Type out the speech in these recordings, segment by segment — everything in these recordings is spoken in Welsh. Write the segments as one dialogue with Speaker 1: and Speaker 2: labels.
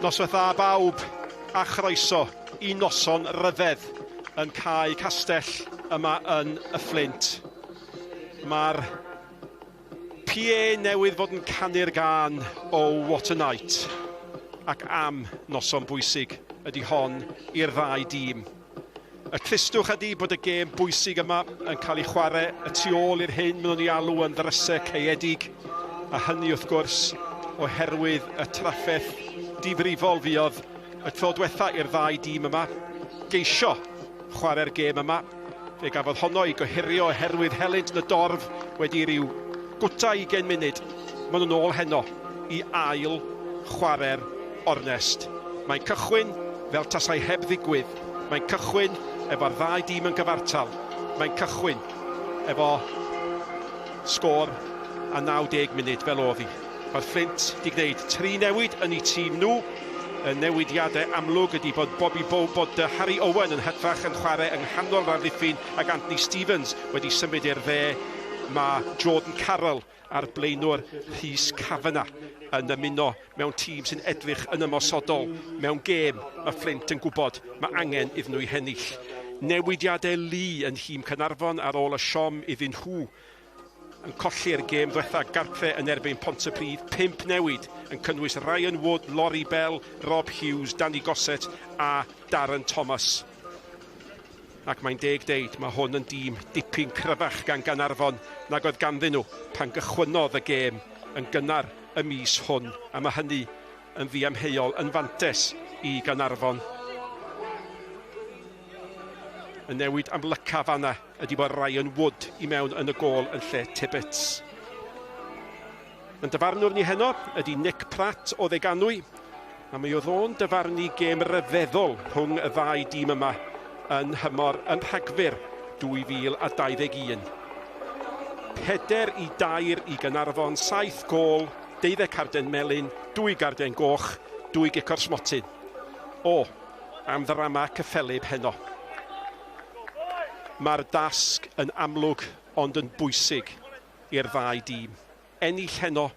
Speaker 1: Noswaith dda bawb a chroeso i noson ryfedd yn cae castell yma yn y Fflint. Mae'r PA newydd fod yn canu'r gân Oh What a Night ac am noson bwysig ydy hon i'r ddau dîm. Y tristwch ydy bod y gêm bwysig yma yn cael ei chwarae y tu ôl i'r hyn maen nhw'n ei alw yn ddrysau caeedig, a hynny wrth gwrs oherwydd y trafferth difrifol fuodd y tro diwetha i'r ddau dîm yma geisio chwarae'r gêm yma. Fe gafodd honno ei gohirio oherwydd helynt yn y dorf wedi rhyw gwta 20 munud. Maen nhw'n ôl heno i ail chwarae'r ornest. Mae'n cychwyn fel tasai heb ddigwydd. Mae'n cychwyn efo'r ddau dîm yn gyfartal. Mae'n cychwyn efo sgôr a 90 munud fel oedd hi. Mae'r Fflint wedi gwneud tri newid yn eu tîm nhw. Y newidiadau amlwg ydy bod Bobby Bow, bod Harry Owen yn hytrach yn chwarae yng nghanol yr amddiffyn ac Anthony Stevens wedi symud i'r dde. Mae Jordan Carroll a'r blaenwr Rhys Kavanagh yn ymuno mewn tîm sy'n edrych yn ymosodol mewn gêm mae Fflint yn gwybod mae angen iddyn nhw ei hennill. Newidiadau lu yn nhîm Caernarfon ar ôl y siom iddyn nhw yn colli'r gêm ddwetha gartre yn erbyn Pontypridd. 5 newid yn cynnwys Ryan Wood, Laurie Bell, Rob Hughes, Danny Gossett a Darren Thomas. Ac mae'n deg deud, mae hwn yn dîm dipyn cryfach gan Gaernarfon nag oedd ganddyn nhw pan gychwynnodd y gêm yn gynnar y mis hwn, a mae hynny yn ddiamheuol yn fantes i Gaernarfon. Y newid amlycaf fanna ydy bod Ryan Wood i mewn yn y gôl yn lle Tibbets. Yn dyfarnwr ni heno ydy Nick Pratt o Ddeganwy, a mi oedd o'n dyfarnu gêm ryfeddol rhwng y ddau dîm yma yn nhymor yn Rhagfyr 2021. 4-3 i Gaernarfon, 7 gôl, 12 carden melyn, 2 garden goch, 2 gic o'r smotyn. O, am ddrama cyffelyb heno. Mae'r dasg yn amlwg ond yn bwysig i'r ddau dîm. Ennill heno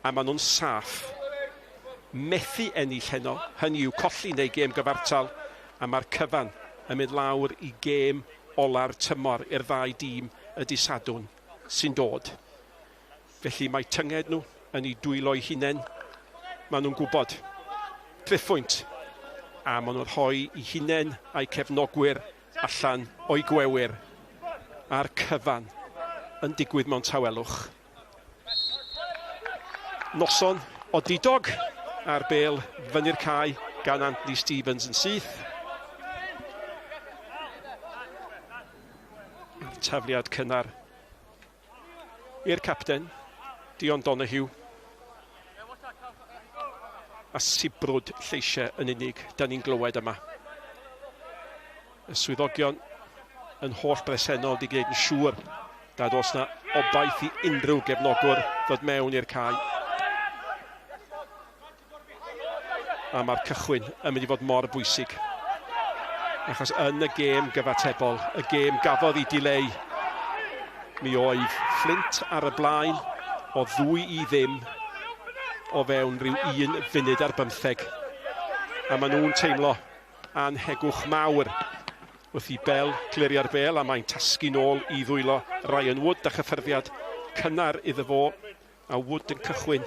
Speaker 1: a maen nhw'n saff. Methu ennill heno, hynny yw colli neu gêm gyfartal, a mae'r cyfan yn mynd lawr i gêm ola'r tymor i'r ddau dîm y dydd Sadwrn sy'n dod. Felly mae tynged nhw yn eu dwylo'u hunain. Maen nhw'n gwybod. Triphwynt. A maen nhw'n rhoi eu hunain a'u cefnogwyr allan o'i gwewyr a'r cyfan yn digwydd mewn tawelwch. Noson odidog a'r bêl fyny'r cae gan Anthony Stevens yn syth. Tafliad cynnar i'r capten, Dion Donoghue. A sibrwd lleisiau yn unig, da ni'n glywed yma. Y swyddogion yn holl bresennol di gwneud yn siŵr nad oes na obaith i unrhyw gefnogwr ddod mewn i'r cae. A mae'r cychwyn yn mynd i fod mor bwysig. Achos yn y gêm gyfatebol, y gêm gafodd ei dileu, mi oedd Fflint ar y blaen o 2-0 o fewn rhyw 1 funud ar bymtheg. A maen nhw'n teimlo anhegwch mawr wrth i Bell glirio'r bêl a mae'n tasgu nôl i ddwylo Ryan Wood a chyffyrddiad cynnar iddo fo. A Wood yn cychwyn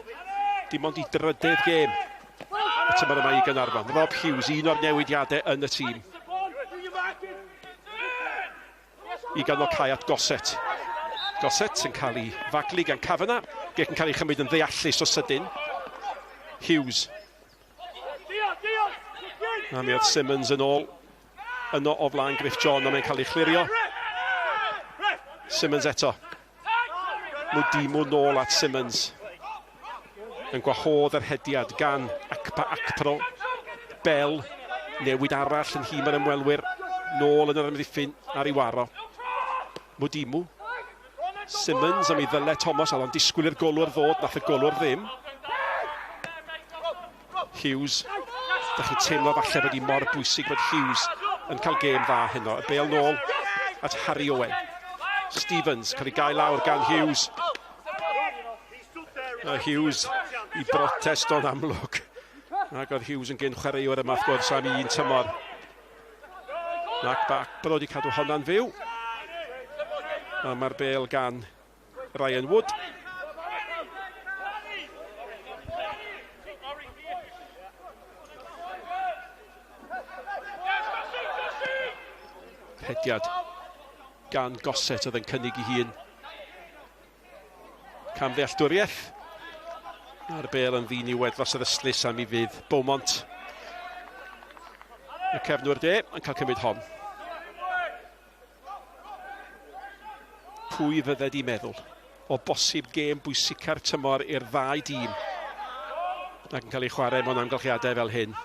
Speaker 1: dim ond i drydydd gêm y tymor yma i Gaernarfon. Rob Hughes, un o'r newidiadau yn y tîm. I ganol cae at Gossett. Gossett yn cael ei faglu gan Kavanagh. Gic yn cael ei chymryd yn ddeallus o sydyn. Hughes. A mi oedd Simmons yn ôl yno o flaen Griff John, a mae'n cael ei chlirio. Simmons eto. Mudimu nôl at Simmons. Yn gwahodd yr hediad gan Akpa Akpro. Bell, newid arall yn nhîm yr ymwelwyr. Nôl yn yr amddiffyn ar Iwaro. Mudimu. Simmons am ei ddyle Thomas, oedd o'n disgwyl i'r golwr ddod, nath y golwr ddim. Hughes, da chi teimlo falle bod hi mor bwysig bod Hughes yn cael gêm dda heno. Y bêl nôl at Harry Owen. Stevens cael ei gael lawr gan Hughes. A Hughes i brotest o'n amlwg. Ac oedd Hughes yn gyn chwaraewr yma wrth gwrs am un tymor. Ac Akpro wedi cadw honna'n fyw. A mae'r bel gan Ryan Wood. Rhediad gan Gossett oedd yn cynnig i hun. Camddealltwriaeth. A'r bel yn ddiniwed dros yr ystlys a mi fydd Beaumont y cefnwr de yn cael cymryd hon. Pwy fydde di meddwl o bosib gêm bwysica'r tymor i'r ddau dîm ac yn cael ei chwarae mewn amgylchiadau fel hyn.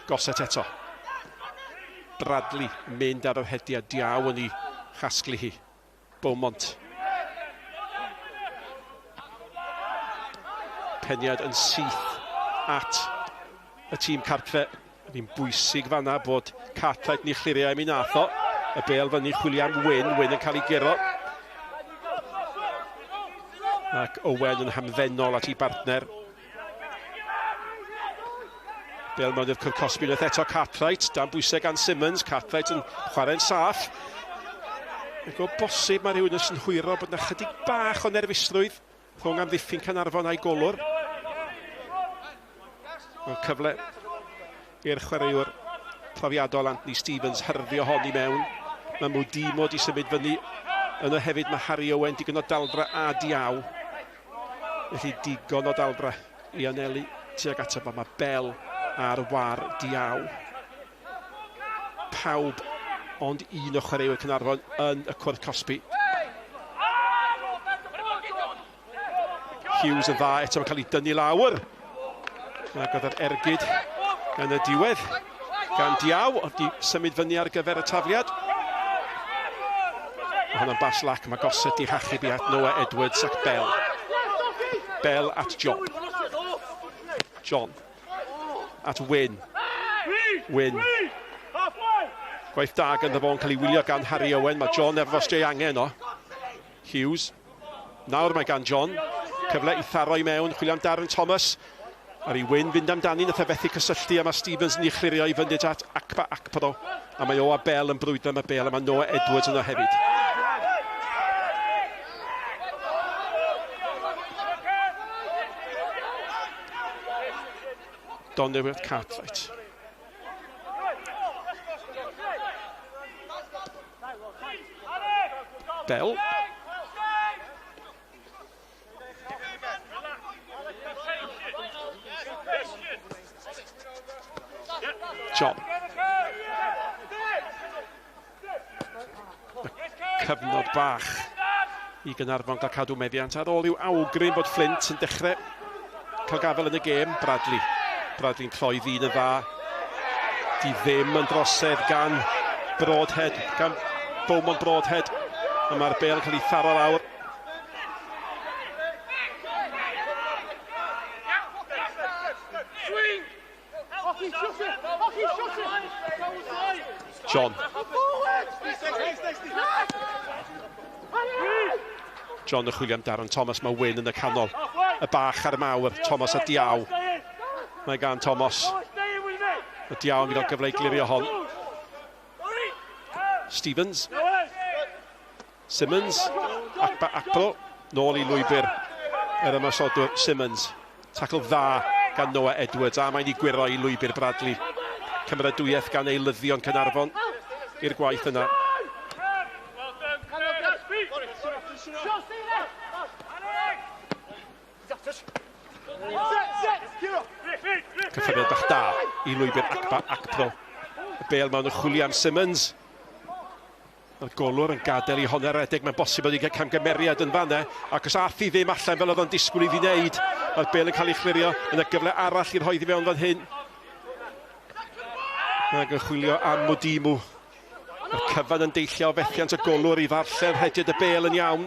Speaker 1: Gossett eto. Bradley yn mynd ar yr hediad diaw yn ei chasglu hi. Beaumont. Peniad yn syth at y tîm cartre. Yn bwysig fanna bod Cartwright ni chlirio mi nath o. Y bel fyny chwilio am Wyn. Wyn yn cael ei guro. Ac Owen yn hamddenol at ei bartner. Bel mewn i'r cwr cosbi unwaith eto Cartwright, dan bwysau gan Simmons. Cartwright yn chwarae'n saff. Ac o bosib mae rhywun yn synhwyro bod yna chydig bach o nerfusrwydd rhwng amddiffyn Caernarfon a'i golwr. Mae'n cyfle i'r chwaraewr profiadol Anthony Stevens hyrddio hon i mewn. Mae Mwdimo di symud fyny. Yno hefyd mae Harry Owen digon o daldra a diaw. Felly digon o daldra i anelu tuag ato fo. Mae Bell ar war diaw. Pawb ond un o chwaraewyr Caernarfon yn y cwrdd cosbi. Hughes yn dda eto, mae'n cael ei dynnu lawr. Ac oedd yr ergyd yn y diwedd gan Diaw, oedd di symud fyny ar gyfer y tafliad. Mae hwnna'n bas lac, mae Gossett di hachub i at Noah Edwards ac Bell. Bell at John. John at Wyn. Wyn. Gwaith da ganddo fo'n cael ei wylio gan Harry Owen. Mae John efo os ei angen o. Hughes. Nawr mae gan John cyfle i tharo i mewn, chwilio am Darren Thomas. Ar i Wyn fynd amdani, nath e fethu cysylltu a mae Stevens yn ei chlirio i fyny at Akpa Akpro. A mae o a Bell yn brwydro am y bel, a mae Noah Edwards yno hefyd. Donnerwyd Cartwright. Bell. John. Y cyfnod bach i Gaernarfon gael cadw meddiant ar ôl i'w awgrym bod Flint yn dechrau cael gafael yn y gêm. Bradley. Bradley'n troi ddyn yn dda. Di ddim yn drosedd gan Broadhead, gan Beaumont Broadhead. A mae'r bel yn cael ei tharo lawr. John. John yn chwilio am Darren Thomas, mae Wyn yn y canol. Y bach ar y mawr, Thomas a Diaw. Mae gan Thomas. Y Diaw yn mynd i gael gyfle i glirio hon. Stevens. Simmons. Akpa Akpro. Nôl i lwybr yr ymosodwr Simmons. Tacl dda gan Noah Edwards a mae'n ei gwyro i lwybr Bradley. Cymeradwyaeth gan eilyddion Caernarfon i'r gwaith yna. Cyffyrddiad bach da i lwybr Akpa Akpro. Y bel mewn yn chwilio am Simmons. Mae'r golwr yn gadael i honno redeg, mae'n bosib bod wedi cael camgymeriad yn fanna, ac os ath i ddim allan fel oedd o'n disgwyl iddi wneud, mae'r bel yn cael ei chlirio, yna gyfle arall i'r rhoi i fewn fan hyn. Ac yn chwilio am Mudimu. Mae'r cyfan yn deillio o fethiant y golwr i ddarllen rhediad y bel yn iawn.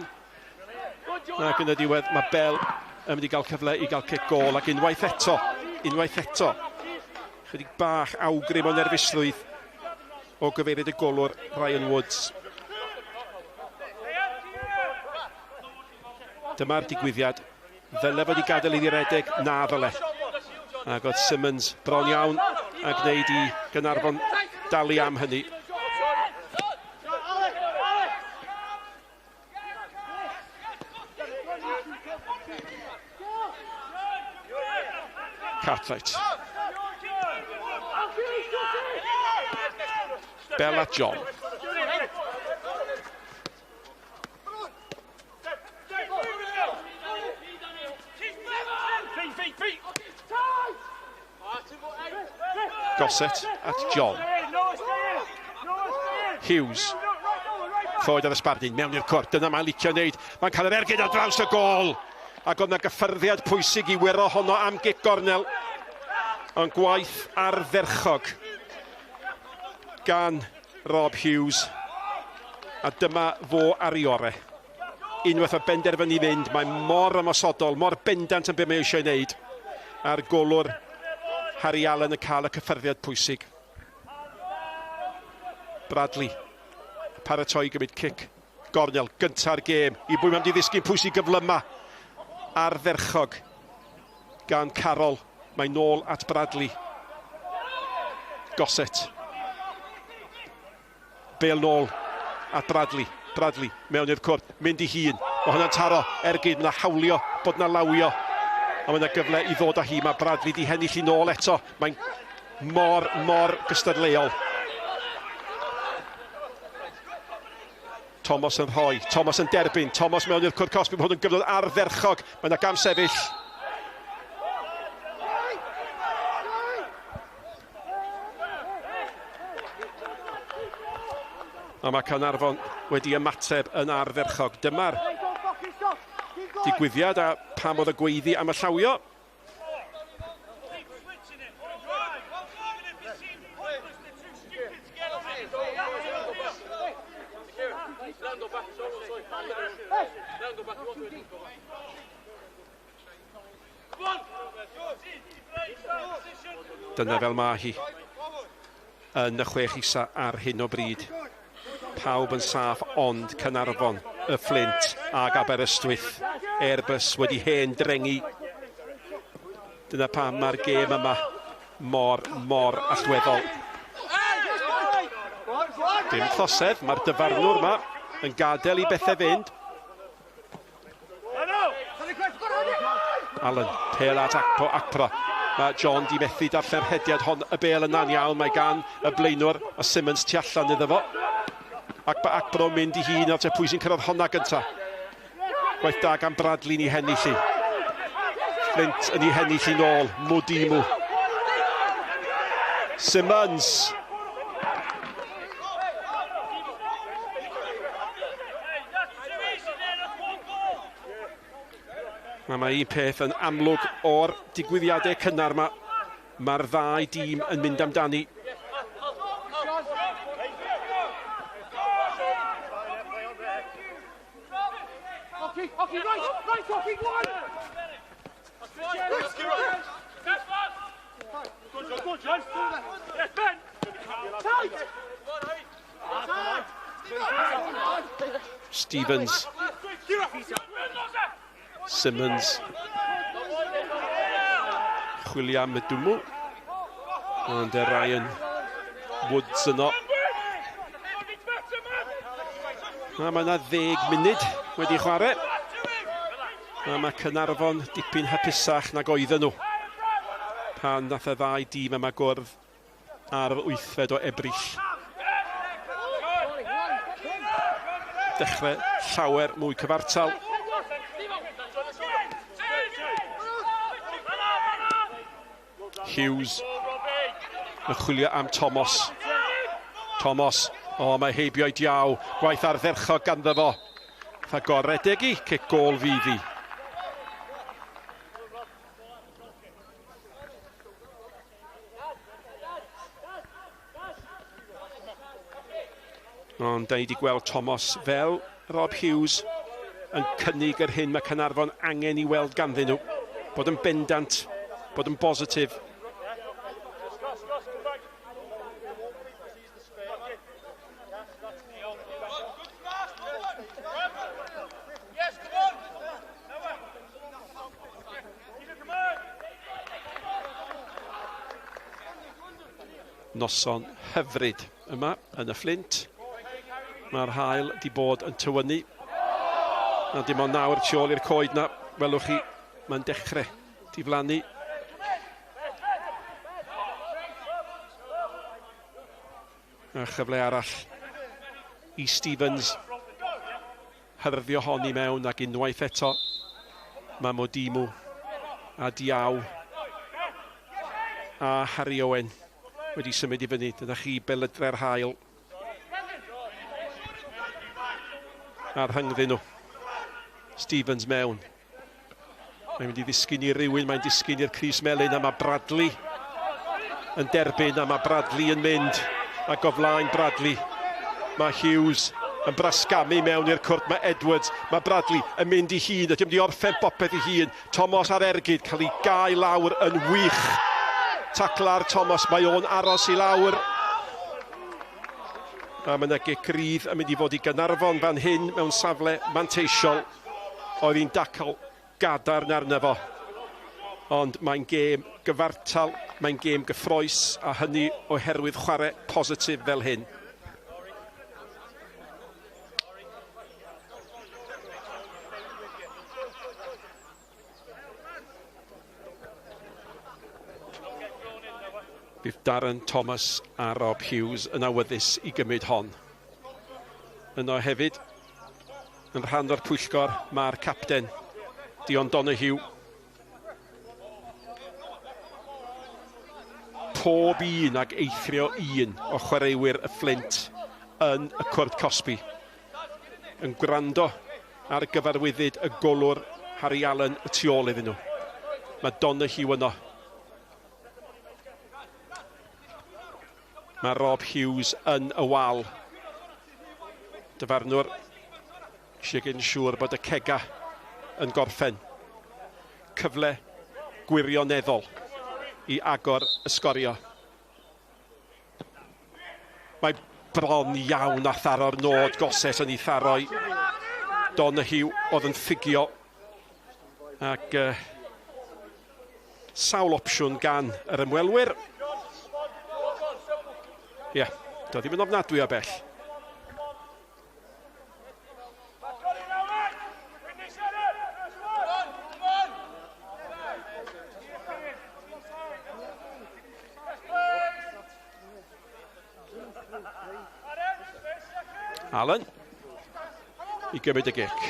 Speaker 1: Ac yn y diwedd mae Bell yn mynd i gael cyfle i gael cic gôl ac unwaith eto, unwaith eto, chydig bach awgrym o nerfusrwydd o gyfeiriad y golwr Ryan Woods. Dyma'r digwyddiad Ddyle fod i gadael iddi redeg, na ddyle. Ac oedd Simmons bron iawn a gwneud i Gaernarfon dalu am hynny. Cartwright. Bella John. Gossett at John. Hughes. Troed ar y sbardun, mewn i'r cwrt. Dyna mae'n licio wneud. Mae'n cael yr ergyd ar draws y gôl. Ac oedd yna gyffyrddiad pwysig i wyro honno am gic gornel. Ond gwaith ardderchog gan Rob Hughes. A dyma fo ar ei ore. Unwaith o benderfynu fynd, mae mor ymosodol, mor bendant yn beth mae eisiau wneud. A'r golwr Harry Allen yn cael y cyffyrddiad pwysig. Bradley, paratoi gymryd cic gornel gynta'r gêm. I bwy mae'n di ddisgyn pwysig gyflyma ardderchog gan Carroll. Mae nôl at Bradley. Gossett. Bale nôl at Bradley. Bradley mewn i'r cwrt, mynd i hun. Mae hwnna'n taro ergyd, mae yna hawlio bod yna lawio. A mae yna gyfle i ddod â hi. Mae Bradley di hennill i nôl eto. Mae'n mor, mor gystadleuol. Thomas yn rhoi, Thomas yn derbyn, Thomas mewn i'r cwrt cosbi, mae hwn yn gyfnod ardderchog. Mae yna gam sefyll. A mae Caernarfon wedi ymateb yn ardderchog. Dyma'r digwyddiad a pam oedd y gweiddi am y llawio. Dyna fel mae hi yn y chwech isa ar hyn o bryd. Pawb yn saff ond Caernarfon, y Fflint ag Aberystwyth. Airbus wedi hen drengu. Dyna pam mae'r gêm yma mor, mor allweddol. Dim trosedd, mae'r dyfarnwr yma yn gadael i bethau fynd. Allen, pêl at Akpo Akpro. Mae John di methu darllen rhediad hon y bêl yna'n iawn. Mae gan y blaenwr a Simmons tu allan iddo fo. Akpo Akpro mynd i hun, te pwy sy'n cyrraedd honna gynta. Gwaith da gan Bradley ni hennill i. Flint yn ei hennill i nôl. Mudimu. Simmons. A mae un peth yn amlwg o'r digwyddiadau cynnar yma. Mae'r ddau dîm yn mynd amdani. Stevens. Simmons. Chwilio am y dwmw. Ond Ryan Woods yno. A mae yna 10 munud wedi chwarae. A mae Caernarfon dipyn hapusach nag oedden nhw pan nath y ddau dîm yma gwrdd ar yr 8fed o Ebrill. Dechrau llawer mwy cyfartal. Hughes yn chwilio am Thomas. Thomas, o, mae heibio i Diaw. Gwaith ardderchog ganddo fo. Rhagoredeg i, cic gôl fydd hi. Ond da ni wedi gweld Thomas fel Rob Hughes yn cynnig yr hyn mae Caernarfon angen i weld ganddyn nhw. Bod yn bendant, bod yn bositif. Noson hyfryd yma yn y Fflint. Mae'r haul di bod yn tywynnu. A dim ond nawr tu ôl i'r coed na, welwch chi, mae'n dechrau diflannu. A chyfle arall i Stevens hyrddio hon i mewn ac unwaith eto mae Modimu a Diaw a Harry Owen wedi symud i fyny. Dyna chi belydre'r haul a rhyngddyn nhw. Stevens mewn. Mae'n mynd i ddisgyn i rywun, mae'n disgyn i'r crys melyn a mae Bradley yn derbyn a mae Bradley yn mynd ac o flaen Bradley mae Hughes yn brasgamu mewn i'r cwrt, mae Edwards, mae Bradley yn mynd i hun, ydy mynd i orffen bopeth i hun, Thomas ar ergyd, cael ei gau lawr yn wych. Tacl ar Thomas, mae o'n aros i lawr. A mae yna gic rydd yn mynd i fod i Gaernarfon fan hyn mewn safle manteisiol. Oedd hi'n dacl gadarn arno fo. Ond mae'n gêm gyfartal, mae'n gêm gyffroes, a hynny oherwydd chwarae positif fel hyn. Bydd Darren Thomas a Rob Hughes yn awyddus i gymryd hon. Yno hefyd, yn rhan o'r pwyllgor, mae'r capten, Dion Donoghue. Pob un ag eithrio un o chwaraewyr y Fflint yn y cwrt cosbi yn gwrando ar gyfarwyddyd y golwr Harry Allen y tu ôl iddyn nhw. Mae Donoghue yno. Mae Rob Hughes yn y wal. Dyfarnwr eisiau gwneud yn siŵr bod y cega yn gorffen. Cyfle gwirioneddol i agor y sgorio. Mae bron iawn a tharo'r nod Gossett yn ei tharoi. Donoghue oedd yn ffugio. Ac sawl opsiwn gan yr ymwelwyr. Ie, yeah, do ddim yn ofnadwy o bell. Allen i gymryd y gic.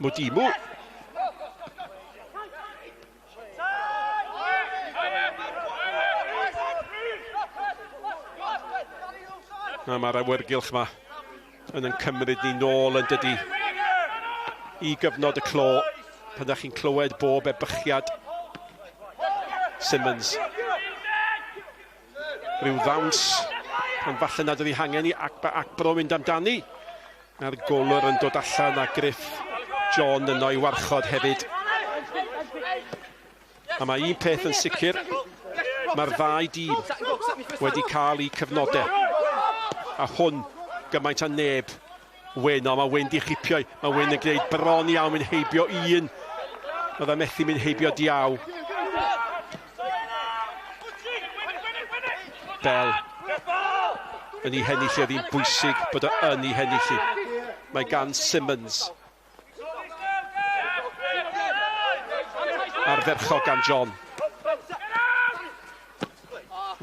Speaker 1: Mudimu. Na, mae'r awyrgylch yma yn yn cymryd ni nôl yn dydy i gyfnod y clo pan da chi'n clywed bob ebychiad Simmons. Rhyw ddawns pan falle nad oedd ei hangen i Akba Akpro mynd amdani. A'r golwr yn dod allan a Griff John yno i warchod hefyd. A mae un peth yn sicr, mae'r ddau dîm wedi cael eu cyfnodau. A hwn gymaint â neb. Wyn, o mae Wyn di chipio. Mae Wyn yn gwneud bron iawn mynd heibio un. Oedd e methu mynd heibio Diaw. Bell yn ei hennill, oedd hi'n bwysig bod o yn ei hennill. Mae gan Simmons. Ardderchog gan John.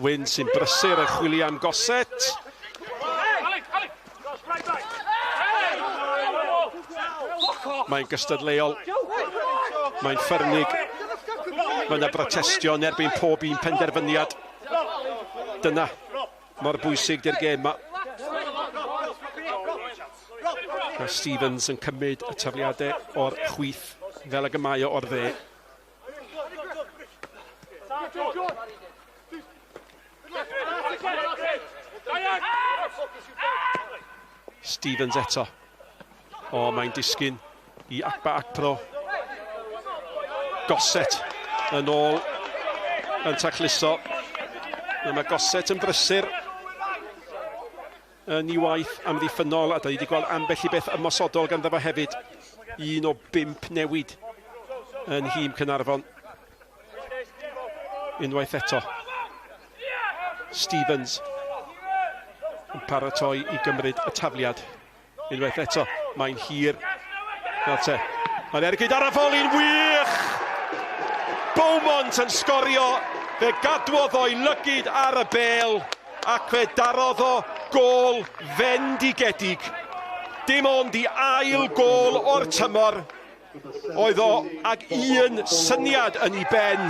Speaker 1: Wyn sy'n brysur yn chwilio am Gossett. Mae'n gystadleuol. Mae'n ffyrnig. Mae yna brotestio yn erbyn pob un penderfyniad. Dyna mor bwysig di'r gêm yma. Mae Stevens yn cymryd y tafliadau o'r chwith fel ag y mae o o'r dde. Stevens eto. O, mae'n disgyn i Akpa Akpro. Gossett yn ôl yn tacluso. Mae Gossett yn brysur yn ei waith amddiffynnol, a da ni wedi gweld ambell i beth ymosodol ganddo fo hefyd. Un o bump newid yn nhîm Caernarfon. Unwaith eto. Stevens yn paratoi i gymryd y tafliad. Unwaith eto, mae'n hir. Nawr te, mae'n ergyd ar y foli'n wych! Beaumont yn sgorio, fe gadwodd o'i lygid ar y bêl ac fe darodd o gôl fendigedig. Dim ond i ail gôl o'r tymor oedd o ag un syniad yn ei ben,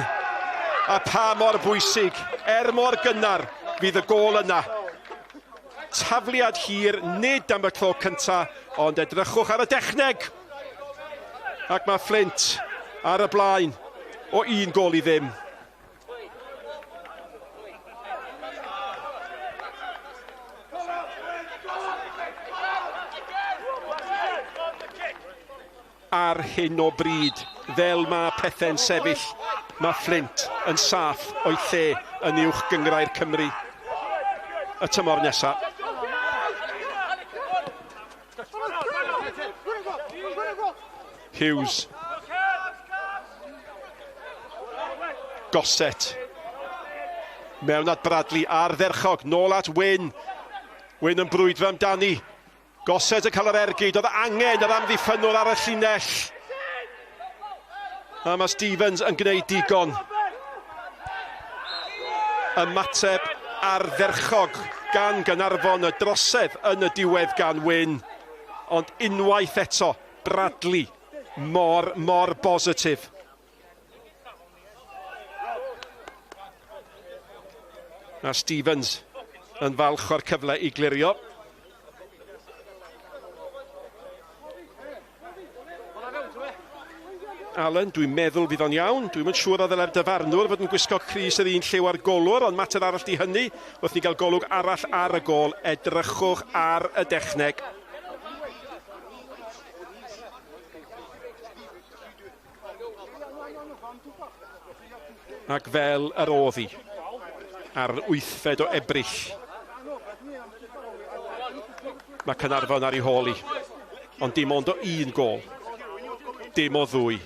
Speaker 1: a pa mor bwysig, er mor gynnar, fydd y gôl yna. Tafliad hir, nid am y tro cyntaf, ond edrychwch ar y dechneg! Ac mae Flint ar y blaen o 1-0. Ar hyn o bryd, fel mae pethau'n sefyll, mae Flint yn saff o'i lle yn Uwch Gynghrair Cymru y tymor nesaf. Hughes. Gossett. Mewn at Bradley, ardderchog, nôl at Wyn. Wyn yn brwydro amdani. Gossett yn cael yr ergyd, oedd angen yr amddiffynnwr ar y llinell. A mae Stevens yn gwneud digon. Ymateb ardderchog gan Gaernarfon, y drosedd yn y diwedd gan Wyn. Ond unwaith eto, Bradley mor, mor bositif. A Stevens yn falch o'r cyfle i glirio. Allen, dwi'n meddwl fydd o'n iawn. Dwi'm yn siŵr o ddylai'r dyfarnwr fod yn gwisgo crys yr un lliw â'r golwr, ond mater arall di hynny. Wrth ni gael golwg arall ar y gôl, edrychwch ar y dechneg. Ac fel yr oedd hi ar yr 8fed o Ebrill, mae Caernarfon ar ei hôl hi, ond dim ond o un gôl, dim o ddwy.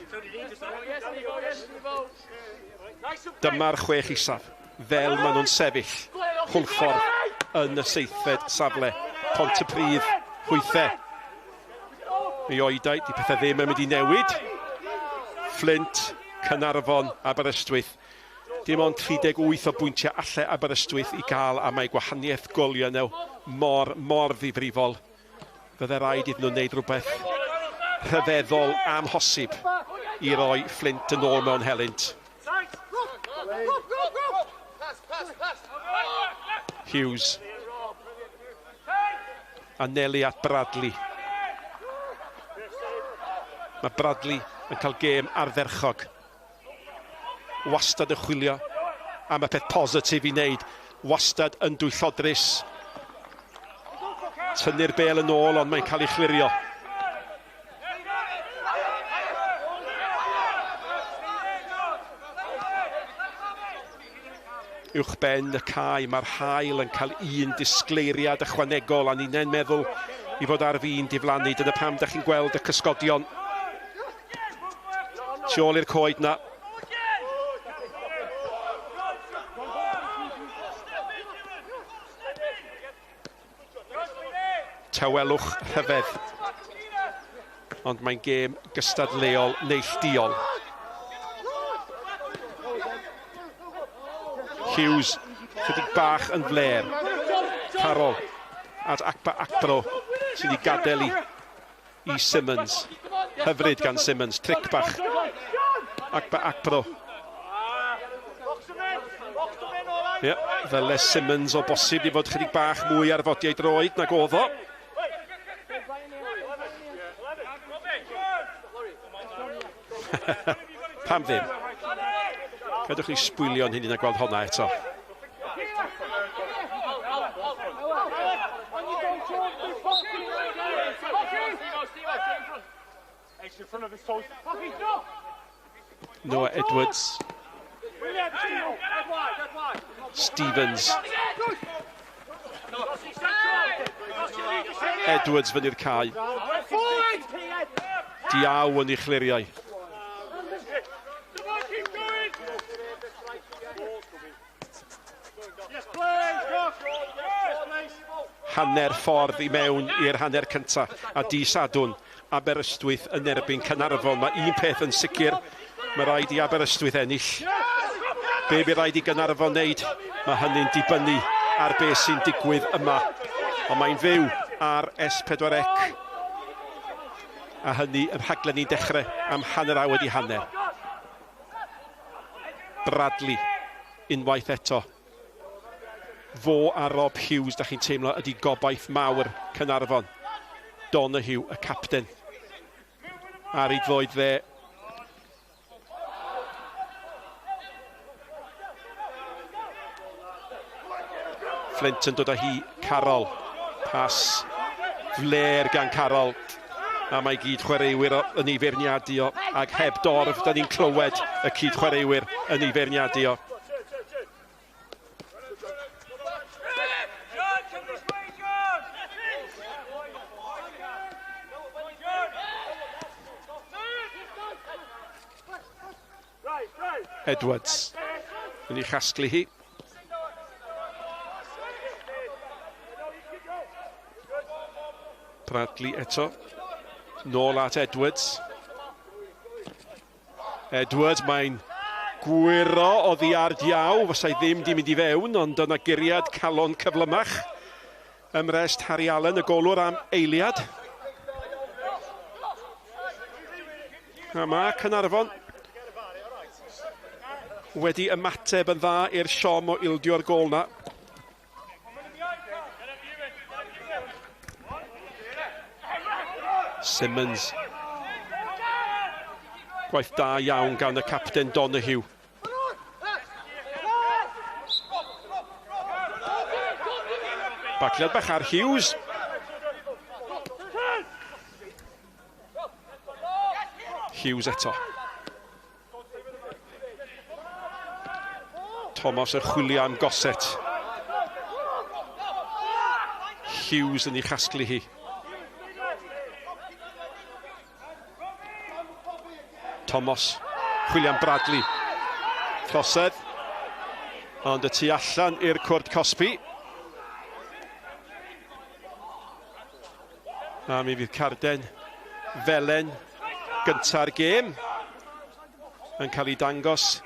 Speaker 1: Dyma'r chwech isaf, fel maen nhw'n sefyll, Hwlffordd yn y seithfed safle, Pontypridd, hwythe. Mi oedau, di pethau ddim yn mynd i newid. Flint, Caernarfon, Aberystwyth. Dim ond 38 o bwyntiau alle Aberystwyth i gael, a mae gwahaniaeth goliau nhw mor, mor ddifrifol. Fydde rhaid iddyn nhw wneud rhywbeth rhyfeddol amhosib i roi Flint yn ôl mewn helynt. Hughes. Anelu at Bradley. Mae Bradley yn cael gêm ardderchog. Wastad yn chwilio am y peth positif i wneud. Wastad yn dwyllodrus. Tynnu'r bêl yn ôl, ond mae'n cael ei chlirio. Uwchben y cae, mae'r haul yn cael un disgleiriad ychwanegol, a ninnau'n meddwl i fod ar fin diflannu. Dyna pam da chi'n gweld y cysgodion tu ôl i'r coed na. Tawelwch rhyfedd. Ond mae'n gêm gystadleuol neillduol. Hughes, chydig bach yn fler. Carol at Akpa Akpro sydd wedi gadael i, i Simmons. Hyfryd gan Simmons, tric bach. Akpa Akpro. Ie, yeah, ddyle Simmons o bosib i fod chydig bach mwy ar fodiau droed nag oedd o. Pam ddim? Gadwch ni sbwylio'n hynny na gweld honna eto. Noah Edwards. Stevens. Edwards fyny'r cae. Diaw yn ei chliriau. Hanner ffordd i mewn i'r hanner cyntaf. A di Sadwrn, Aberystwyth yn erbyn Caernarfon. Mae un peth yn sicr, mae rhaid i Aberystwyth ennill. Be bydd rhaid i Gaernarfon wneud? Mae hynny'n dibynnu ar be sy'n digwydd yma. Ond mae'n fyw ar S4C. A hynny yn rhaglen ni'n dechrau am 6:30. Bradley, unwaith eto. Fo a Rob Hughes, da chi'n teimlo, ydy gobaith mawr Caernarfon. Donoghue, y capten, ar ei droed dde. Flint yn dod â hi, Carroll. Pas fler gan Carroll. A mae gyd chwaraewyr yn ei feirniadu o, ac heb dorf, da ni'n clywed y cyd chwaraewyr yn ei feirniadu o. Edwards yn ei chasglu hi. Bradley eto. Nôl at Edwards. Edwards, mae'n gwyro oddi ar diaw. Fasai ddim di mynd i fewn, ond yna guriad calon cyflymach. Ymrest Harry Allen, y golwr am eiliad. A mae Caernarfon wedi ymateb yn dda i'r siom o ildio'r gôl na. Simmons. Gwaith da iawn gan y capten Donoghue. Bagliad bach ar Hughes. Hughes eto. Thomas yn chwilio am Gossett. Hughes yn ei chasglu hi. Thomas, chwilio am Bradley. Trosedd. Ond y tu allan i'r cwrt cosbi. A mi fydd carden felen gynta'r gêm yn cael ei dangos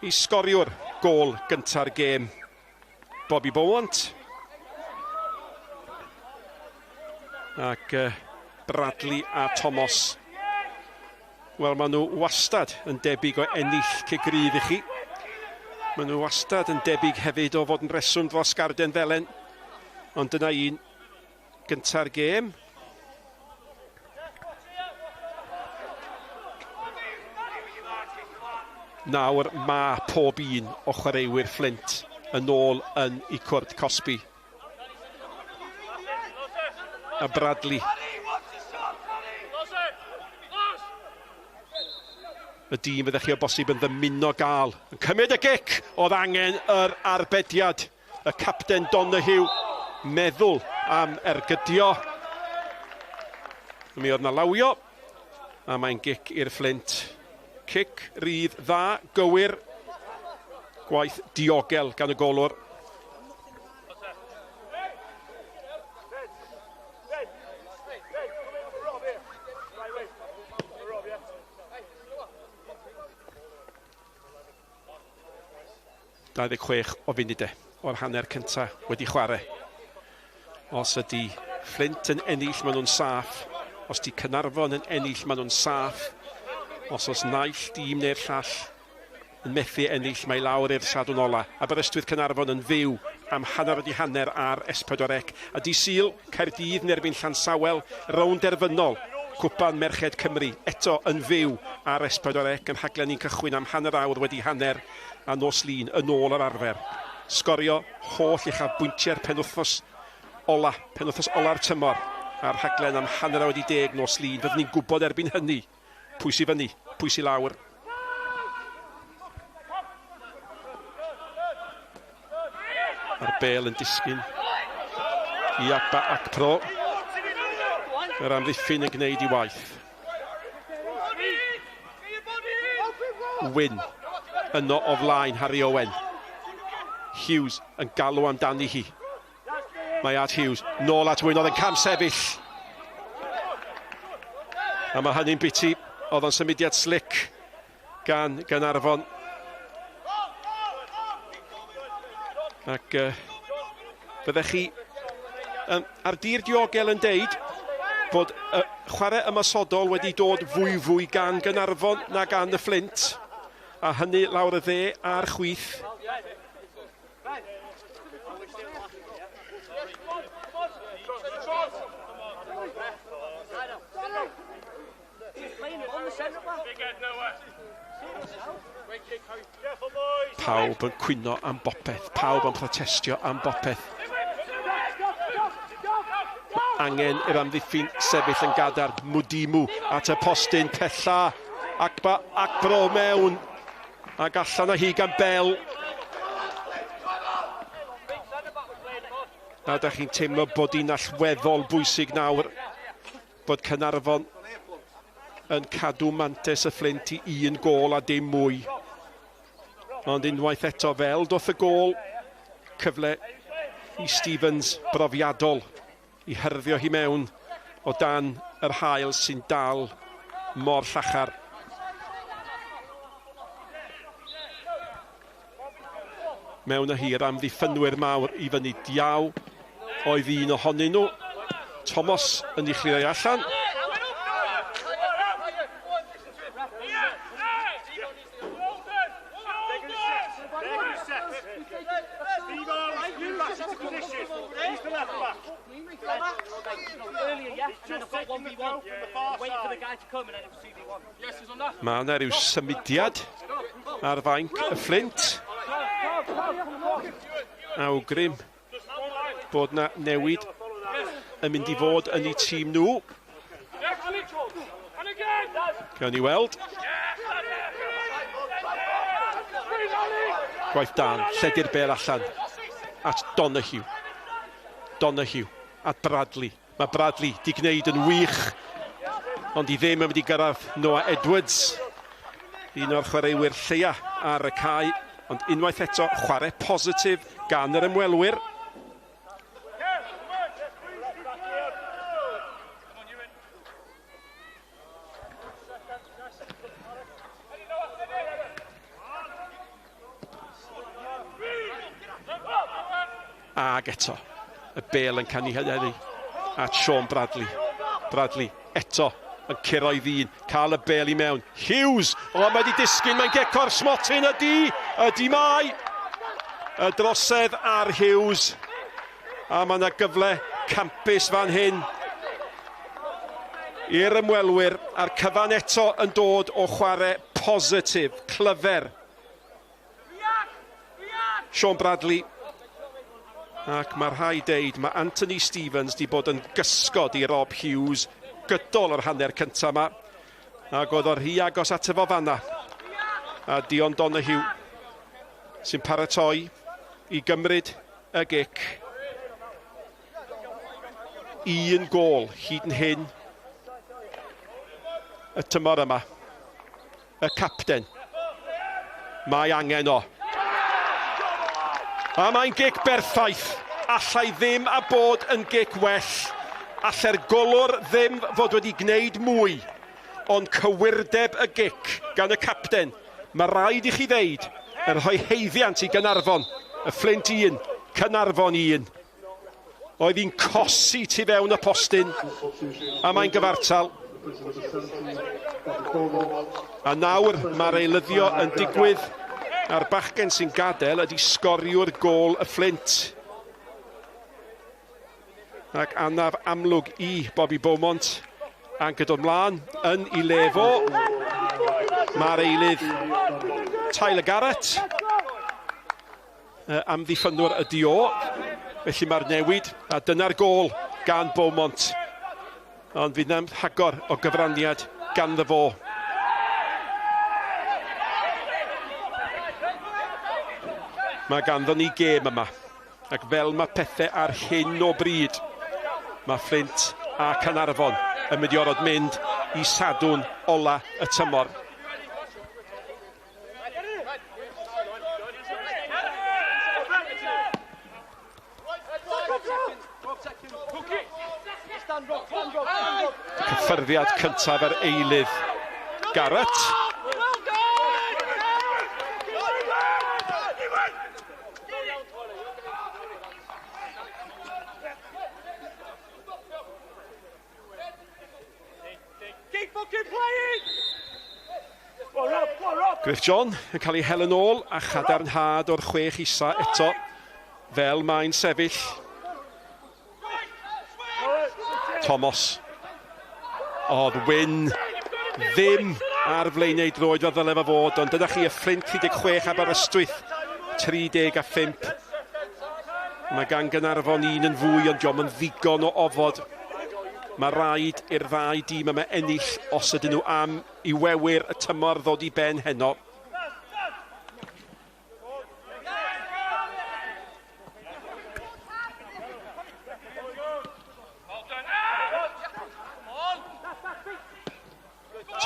Speaker 1: i sgoriwr gôl gynta'r gêm, Bobby Beaumont. Ac Bradley a Thomas. Wel, maen nhw wastad yn debyg o ennill cic rydd i chi. Maen nhw wastad yn debyg hefyd o fod yn reswm dros garden felen. Ond dyna un gynta'r gêm. Nawr mae pob un o chwaraewyr Flint yn ôl yn ei cwrt cosbi. A Bradley. Y dîm fyddech chi o bosib yn ddymuno gael. Yn cymryd y gic, oedd angen yr arbediad. Y capten Donoghue meddwl am ergydio. Mi oedd na lawio, a mae'n gic i'r Flint. Cic rydd dda, gywir. Gwaith diogel gan y golwr. ...26 o funudau o'r hanner cyntaf wedi chwarae. Os ydy Flint yn ennill, maen nhw'n saff. Os di Caernarfon yn ennill, maen nhw'n saff. Os oes naill dîm neu'r llall yn methu ennill, mae lawr i'r Sadwrn ola. Aberystwyth Caernarfon yn fyw am 6:30 ar S4C. A di Sul, Caerdydd yn erbyn Llansawel, rownd derfynol Cwpan Merched Cymru, eto yn fyw ar S4C, yn rhaglen ni'n cychwyn am 6:30 a nos Lun yn ôl yr arfer. Sgorio holl uchafbwyntiau'r penwythnos ola, penwythnos ola'r tymor, a'r rhaglen am 10:30 nos Lun. Fyddwn ni'n gwybod erbyn hynny pwy sy'n fyny, pwy sy'n lawr. A'r bel yn disgyn i Agba Akpro. Yr amddiffyn yn gwneud i waith. Wyn yno o flaen Harry Owen. Hughes yn galw amdani hi. Mae at Hughes, nôl at Wyn, oedd yn cam sefyll. A mae hynny'n biti, oedd o'n symudiad slick gan Gaernarfon. Ac fyddech chi ar dir diogel yn deud bod y chwarae ymosodol wedi dod fwyfwy gan Gaernarfon na gan y Fflint, a hynny lawr y dde a'r chwith. Pawb yn cwyno am bopeth, pawb yn protestio am bopeth. Mae angen i'r amddiffyn sefyll yn gadarn. Mudimu at y postyn pella. Akba Akbro mewn. Ac allan â hi gan Bell. A da chi'n teimlo bod hi'n allweddol bwysig nawr bod Caernarfon yn cadw mantes y Fflint i un gôl a dim mwy. Ond unwaith eto fel doth y gôl, cyfle i Stevens brofiadol i hyrddio hi mewn o dan yr haul sy'n dal mor llachar. Mewn a hir amddiffynwyr mawr i fyny diaw oedd un ohonyn nhw. Thomas yn ei chlirio allan. Mae yna rhyw symudiad ar fainc y Fflint. Awgrym bod na newid yn mynd i fod yn eu tîm nhw. Gawn ni weld. Gwaith dan, lledu'r bel allan at Donahue. Donahue at Bradley. Mae Bradley di gwneud yn wych, ond i ddim yn mynd i gyrraedd Noah Edwards, un o'r chwaraewyr lleia ar y cae, ond unwaith eto chwarae positif gan yr ymwelwyr. Ag eto, y bel yn canu hynny at Sean Bradley. Bradley eto yn curo i ddyn, cael y bel i mewn. Hughes, o, mae wedi disgyn, mae'n geco'r smotyn, ydy, ydy mae. Y drosedd ar Hughes, a mae yna gyfle campus fan hyn i'r ymwelwyr, a'r cyfan eto yn dod o chwarae positif, clyfer. Sean Bradley. Ac mae rhai deud, mae Anthony Stevens di bod yn gysgod i Rob Hughes gydol yr hanner cyntaf yma. Ac oedd o'r rhy agos ato fo fanna. A Dion Donoghue sy'n paratoi i gymryd y gic. Un gôl hyd yn hyn y tymor yma. Y capten. Mae angen o. A mae'n gic berffaith. Allai ddim a bod yn gic well. Allai'r golwr ddim fod wedi gwneud mwy. Ond cywirdeb y gic gan y capten. Mae rhaid i chi ddeud yn rhoi haeddiant i Gaernarfon. Y Fflint 1, Caernarfon 1. Oedd hi'n cosi tu fewn y postyn, a mae'n gyfartal. A nawr mae'r eilyddio yn digwydd, a'r bachgen sy'n gadael ydy sgoriwr gôl y Fflint. Ac anaf amlwg i Bobby Beaumont, a'n dod mlaen yn ei le fo. Mae'r eilydd Tyler Garrett, amddiffynnwr ydy o, felly mae'r newid, a dyna'r gôl gan Beaumont. Ond fydd na'm rhagor o gyfraniad ganddo fo. Mae ganddo ni gêm yma, ac fel mae pethau ar hyn o bryd, mae Fflint a Caernarfon yn mynd i orfod mynd i Sadwrn ola y tymor. Cyffyrddiad cyntaf yr eilydd Garrett. Griff John yn cael ei hel yn ôl a chadarnhad o'r 6 isa eto fel mae'n sefyll. Thomas. Oedd Wyn ddim ar flaenau droed fel ddyle fo fod, ond dyna chi y Fflint 36 Aberystwyth 35. Mae gan Gaernarfon un yn fwy, ond diolch yn ddigon o ofod. Mae rhaid i'r ddau dîm yma ennill os ydyn nhw am i wewyr y tymor ddod i ben heno.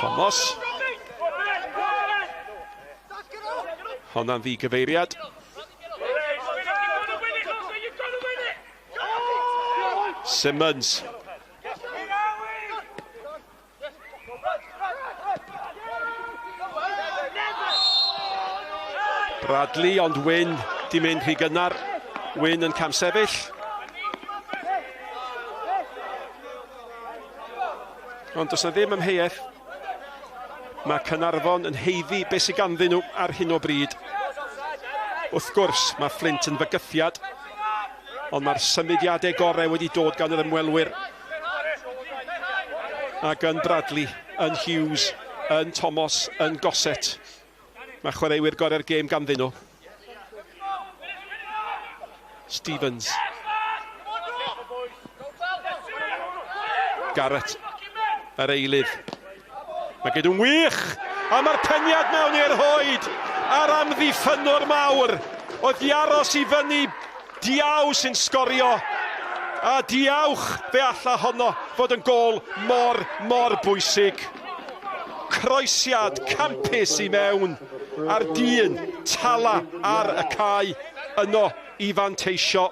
Speaker 1: Thomas. Honna'n ddigyfeiriad. Simmons. Bradley, ond Wyn di mynd rhy gynnar. Wyn yn camsefyll. Ond does na ddim amheuaeth. Mae Caernarfon yn haeddu beth sydd ganddyn nhw ar hyn o bryd. Wrth gwrs, mae Fflint yn fygythiad, ond mae'r symudiadau gorau wedi dod gan yr ymwelwyr. Ac yn Bradley, yn Hughes, yn Thomas, yn Gossett. Mae chwaraewyr gorau'r gêm ganddyn nhw. Stevens. Garrett, yr eilydd. Mae gedw'n wych! A mae'r peniad mewn i'r hoed a'r amddiffynnwr mawr oedd i aros i fyny. Diaw sy'n sgorio. A diawch fe alla honno fod yn gôl mor, mor bwysig. Croesiad campus i mewn a'r dyn tala ar y cae yno i fanteisio.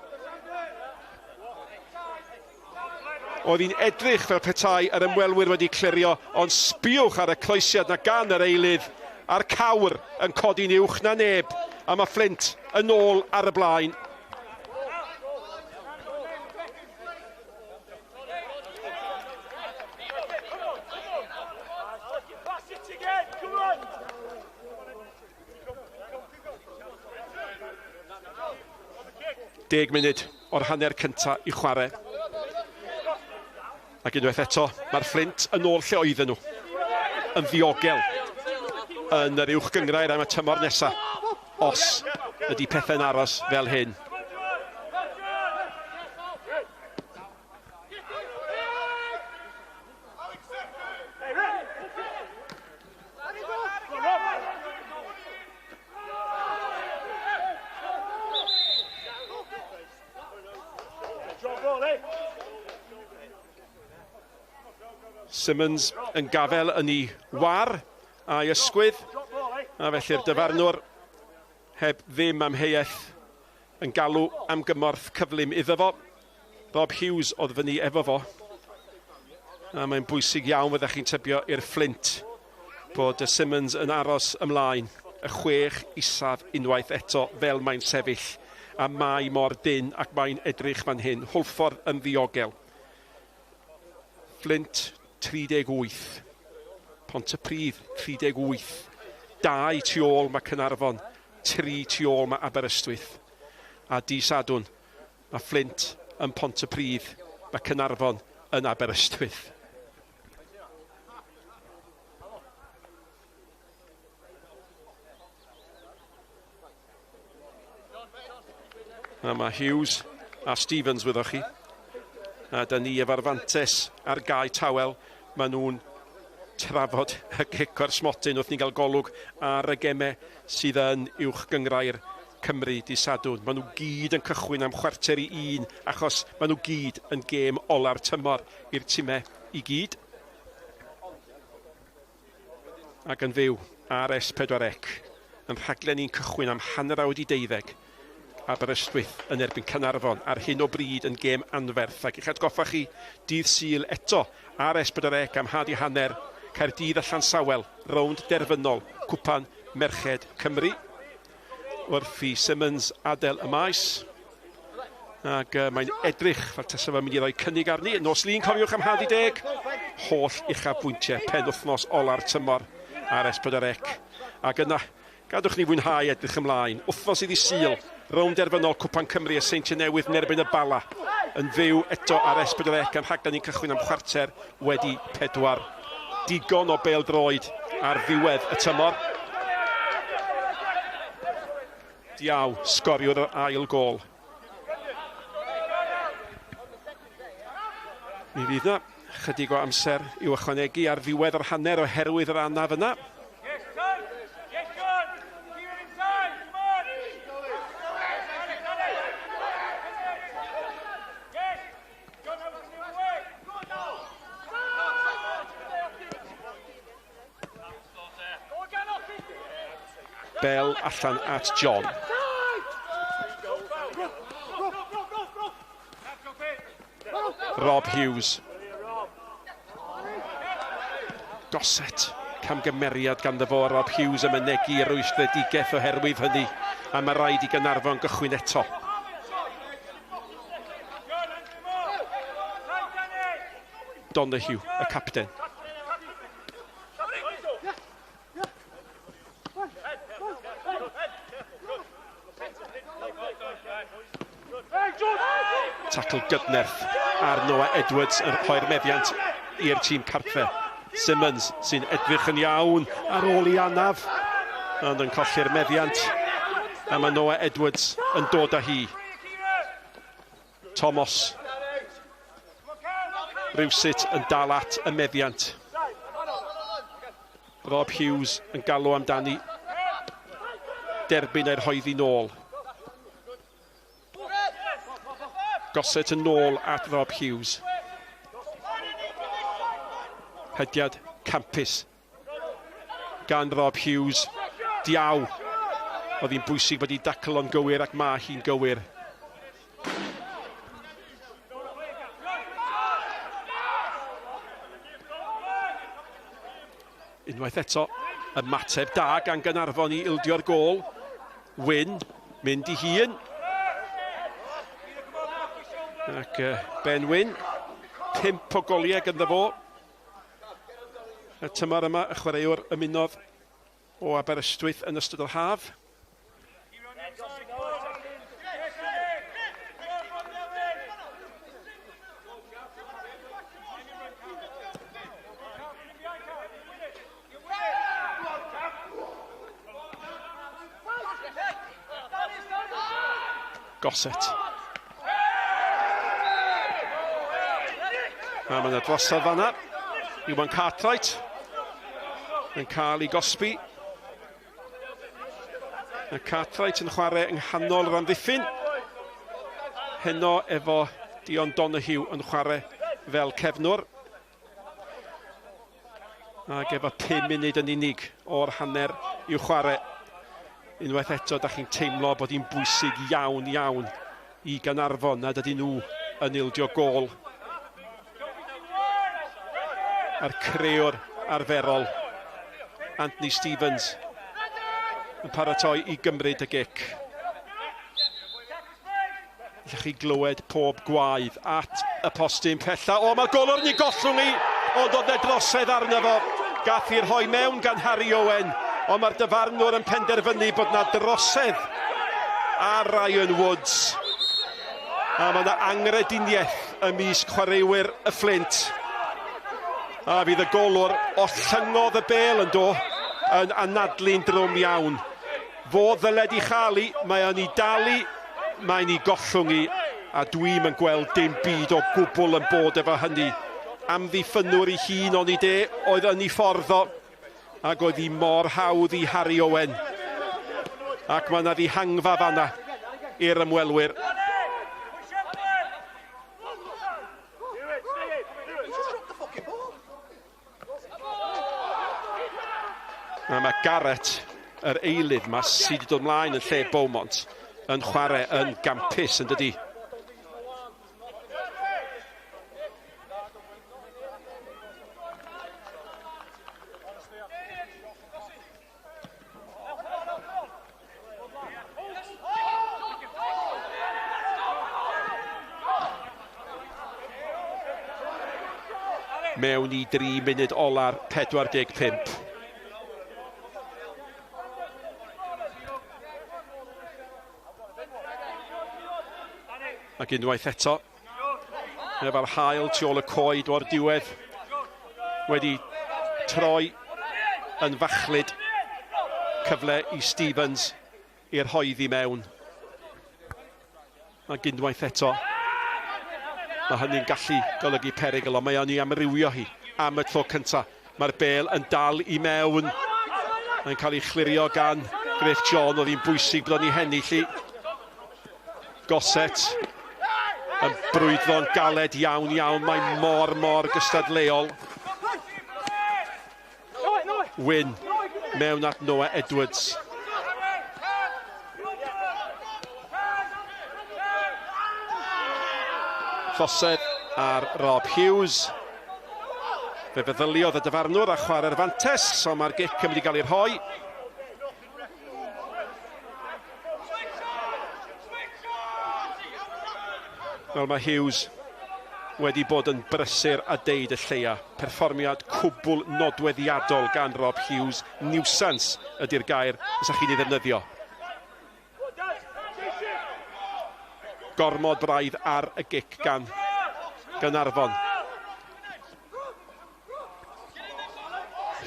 Speaker 1: Oedd hi'n edrych fel petai yr ymwelwyr wedi clirio, ond sbiwch ar y croesiad na gan yr eilydd a'r cawr yn codi'n uwch na neb, a mae Fflint yn ôl ar y blaen. Deg munud o'r hanner cynta i chwarae. Ac unwaith eto, mae'r Fflint yn ôl lle oedden nhw. Yn ddiogel yn yr uwch gynghrair am y tymor nesaf, os ydy pethau'n aros fel hyn. Simmons yn gafel yn ei war a'i ysgwydd, a felly'r dyfarnwr heb ddim amheuaeth yn galw am gymorth cyflym iddo fo. Rob Hughes oedd fyny efo fo. A mae'n bwysig iawn fyddech chi'n tybio i'r Fflint bod y Simmons yn aros ymlaen y 6 isaf unwaith eto fel mae'n sefyll. A mae mor dynn ac mae'n edrych fan hyn. Hwlffordd yn ddiogel. Fflint 38. Pontypridd 38. 2 tu ôl mae Caernarfon, 3 tu ôl mae Aberystwyth. A di Sadwrn, mae Fflint yn Pontypridd, mae Caernarfon yn Aberystwyth. A mae Hughes a Stevens wyddoch chi. A da ni efo'r fantes ar gae tawel. Maen nhw'n trafod y gic o'r smotyn wrth ni gael golwg ar y gemau sydd yn uwch gynghrair Cymru di Sadwrn. Maen nhw gyd yn cychwyn am 12:45 achos maen nhw gyd yn gêm ola'r tymor i'r timau i gyd. Ac yn fyw ar S4C yn rhaglen ni'n cychwyn am 12:30. Aberystwyth yn erbyn Caernarfon ar hyn o bryd yn gêm anferth. Ac i'ch atgoffa chi, dydd Sul eto ar S4C am 1:30, Caerdydd a Llansawel, rownd derfynol Cwpan Merched Cymru. Wrth i Simmons adael y maes. Ac mae'n edrych fel tasa fo'n mynd i roi cynnig arni. Nos Lun, cofiwch am 10:30. Holl uchafbwyntiau penwythnos ola'r tymor ar S4C. Ac yna, gadwch ni fwynhau edrych ymlaen. Wythnos iddi Sul, rownd derfynol Cwpan Cymru y Seintiau Newydd yn erbyn y Bala. Yn fyw eto ar S4C am rhaglen ni'n cychwyn am 4:15. Digon o bêl-droed ar ddiwedd y tymor. Diaw, sgoriwr yr ail gôl. Mi fydd yna chydig o amser i'w ychwanegu ar ddiwedd yr hanner oherwydd yr anaf yna. Bell allan at John. Rob Hughes. Gossett. Camgymeriad ganddo fo, Rob Hughes yn mynegi rwystredigaeth oherwydd hynny, a mae rhaid i Gaernarfon gychwyn eto. Donoghue, y capten. Tackle gydnerth ar Noah Edwards yn rhoi'r meddiant i'r tîm cartre. Simmons sy'n edrych yn iawn ar ôl i anaf, ond yn colli'r meddiant. A mae Noah Edwards yn dod â hi. Thomas rywsut yn dal at y meddiant. Rob Hughes yn galw amdani. Derbyn a'i rhoiddi nôl. Gossett yn nôl at Rob Hughes. Hediad campus gan Rob Hughes. Diaw. Oedd hi'n bwysig bod hi dacl o'n gywir ac mae hi'n gywir. Unwaith eto, ymateb da gan Gaernarfon i ildio'r gôl. Wyn, mynd i hun. Ac Ben Wyn, 5 o goliau gyda fo. Y tymor yma, y chwaraewr ymunodd o Aberystwyth yn ystod yr haf. Gossett. A mae yna drosodd fanna. Iwan Cartwright yn cael ei gosbi. Mae Cartwright yn chwarae yng nghanol yr amddiffyn. Heno efo Dion Donoghue yn chwarae fel cefnwr. Ac efo 5 munud yn unig o'r hanner i'w chwarae. Unwaith eto, da chi'n teimlo bod hi'n bwysig iawn, iawn i Gaernarfon nad ydyn nhw yn ildio gôl. A'r crëwr arferol, Anthony Stevens, yn paratoi i gymryd y gic. Allwch chi glywed pob gwaedd at y postyn pella. O, mae'r golwr yn ei gollwng i, ond oedd e drosedd arno fo. Gath ei rhoi mewn gan Harry Owen, ond mae'r dyfarnwr yn penderfynu bod na drosedd ar Ryan Woods. A mae yna angrediniaeth ymysg chwaraewyr y Fflint. A fydd y golwr ollyngodd y bêl yn do yn anadlu'n drwm iawn. Fo ddyled i chael i, mae o'n i dalu, mae'n i gollwng i, a dwi'm yn gweld dim byd o gwbl yn bod efo hynny. Amddiffynnwr i hun o'n i de, oedd yn ei ffordd o, ac oedd hi mor hawdd i Harry Owen. Ac mae yna ddihangfa fanna i'r ymwelwyr. A mae Garrett, yr eilydd yma, sydd wedi dod mlaen yn lle Beaumont, yn chwarae yn gampus yn dydy. Mewn i 3 munud ola'r 45. Ac unwaith eto, efo'r haul tu ôl y coed o'r diwedd, wedi troi yn fachlud, cyfle i Stevens i'r rhoedd i mewn. Ac unwaith eto, mae hynny'n gallu golygu perygl, ond mae o'n i amrywio hi am y tro cyntaf. Mae'r bel yn dal i mewn. Mae'n cael ei chlirio gan Griff John, oedd hi'n bwysig bod o'n ei hennill hi. Gossett yn brwydro'n galed iawn iawn, mae mor mor gystadleuol. Wyn mewn at Noah Edwards. Trosedd ar Rob Hughes. Fe feddyliodd y dyfarnwr a chwarae'r fantes, ond mae'r gic yn mynd i gael ei rhoi. Wel, mae Hughes wedi bod yn brysur a deud y lleia. Perfformiad cwbl nodweddiadol gan Rob Hughes. Niwsans ydy'r gair fysa chi'n ei ddefnyddio. Gormod braidd ar y gic gan Gaernarfon.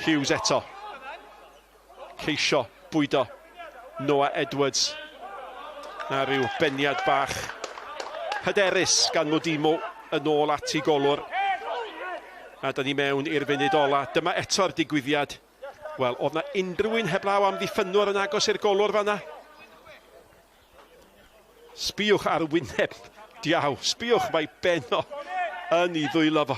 Speaker 1: Hughes eto. Ceisio bwydo Noah Edwards. Na rhyw beniad bach hyderus gan Mudimu yn ôl at ei golwr. A da ni mewn i'r funud ola. Dyma eto'r digwyddiad. Wel, oedd na unrhyw un heblaw am ddiffynwr yn agos i'r golwr fanna? Sbïwch ar wyneb Diaw. Sbïwch, mae Beno yn ei ddwylo fo.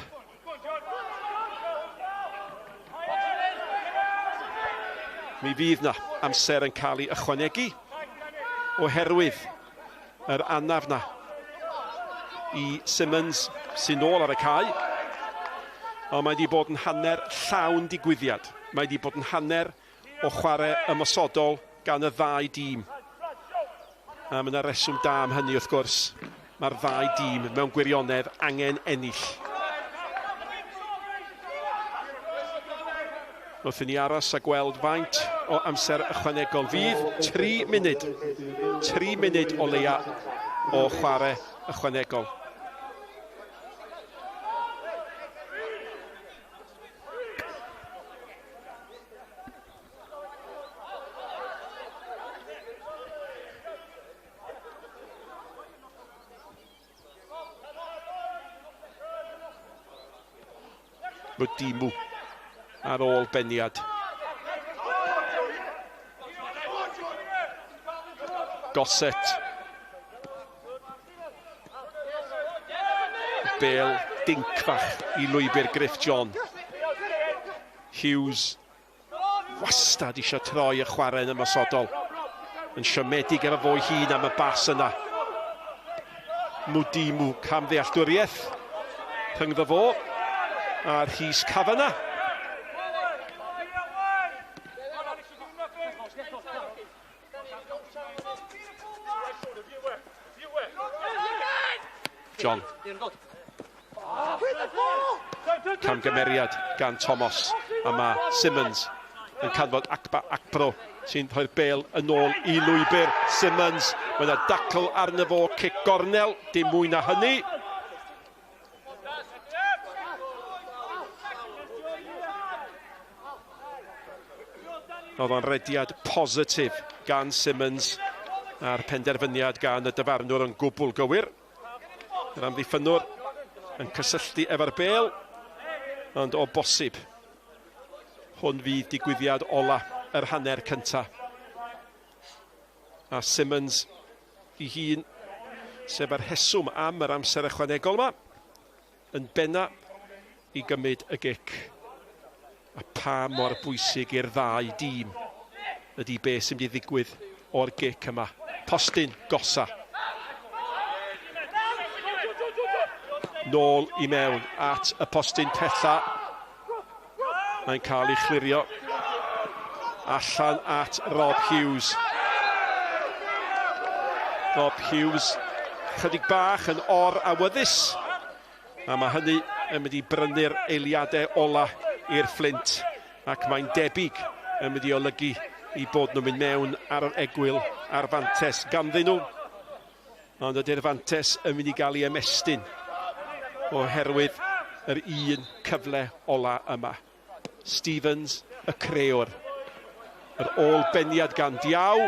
Speaker 1: Mi fydd na amser yn cael ei ychwanegu oherwydd yr anaf na i Simmons sy'n ôl ar y cae. Ond mae wedi bod yn hanner llawn digwyddiad. Mae wedi bod yn hanner o chwarae ymosodol gan y ddau dîm. A mae yna reswm da am hynny wrth gwrs. Mae'r ddau dîm mewn gwirionedd angen ennill. Wrth i ni aros a gweld faint o amser ychwanegol fydd, 3 munud. 3 munud o leia o chwarae ychwanegol. Mudimu ar ôl beniad. Gossett. Bel dinc fach i lwybr Griff John. Hughes wastad eisiau troi y chwarae'n ymosodol. Yn siomedig efo fo'i hun am y bas yna. Mudimu camddealltwriaeth rhyngddo fo a Rhys Kavanagh. John. Camgymeriad gan Thomas. A mae Simmons yn canfod Akpa Akpro sy'n rhoi'r bel yn ôl i lwybr Simmons. Mae yna dacl arno fo, cic gornel, dim mwy na hynny. Oedd o'n rediad positif gan Simmons a'r penderfyniad gan y dyfarnwr yn gwbl gywir. Yr amddiffynnwr yn cysylltu efo'r bel, ond o bosib hwn fydd digwyddiad ola yr hanner cynta. A Simmons i hun, sef yr rheswm am yr amser ychwanegol yma, yn benna i gymryd y gic. A pa mor bwysig i'r ddau dîm ydy beth sy'n mynd i ddigwydd o'r gic yma. Postyn gosa. Nôl i mewn at y postyn pella. Mae'n cael ei chlirio allan at Rob Hughes. Rob Hughes chydig bach yn or-awyddus. A mae hynny yn mynd i brynu'r eiliadau ola i'r Fflint. Ac mae'n debyg yn mynd i olygu i bod nhw'n mynd mewn ar yr egwyl a'r fantes ganddyn nhw. Ond ydy'r fantes yn mynd i gael ei ymestyn oherwydd yr un cyfle ola yma. Stevens, y crëwr. Yr ôl-beniad gan Diaw.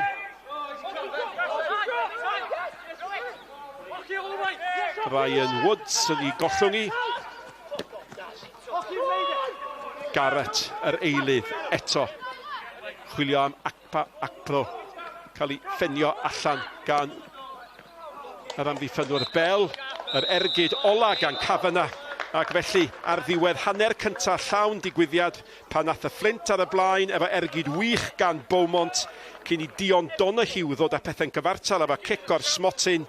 Speaker 1: Ryan Woods yn ei gollwng i. Garrett, yr eilydd, eto. Chwilio am Akpa Akpro. Cael ei ffenio allan gan yr amddiffynwr Bell. Yr ergyd ola gan Kavanagh. Ac felly, ar ddiwedd hanner cyntaf llawn digwyddiad, pan nath y Fflint ar y blaen efo ergyd wych gan Beaumont, cyn i Dion Donoghue ddod â pethau'n gyfartal efo cic o'r smotyn,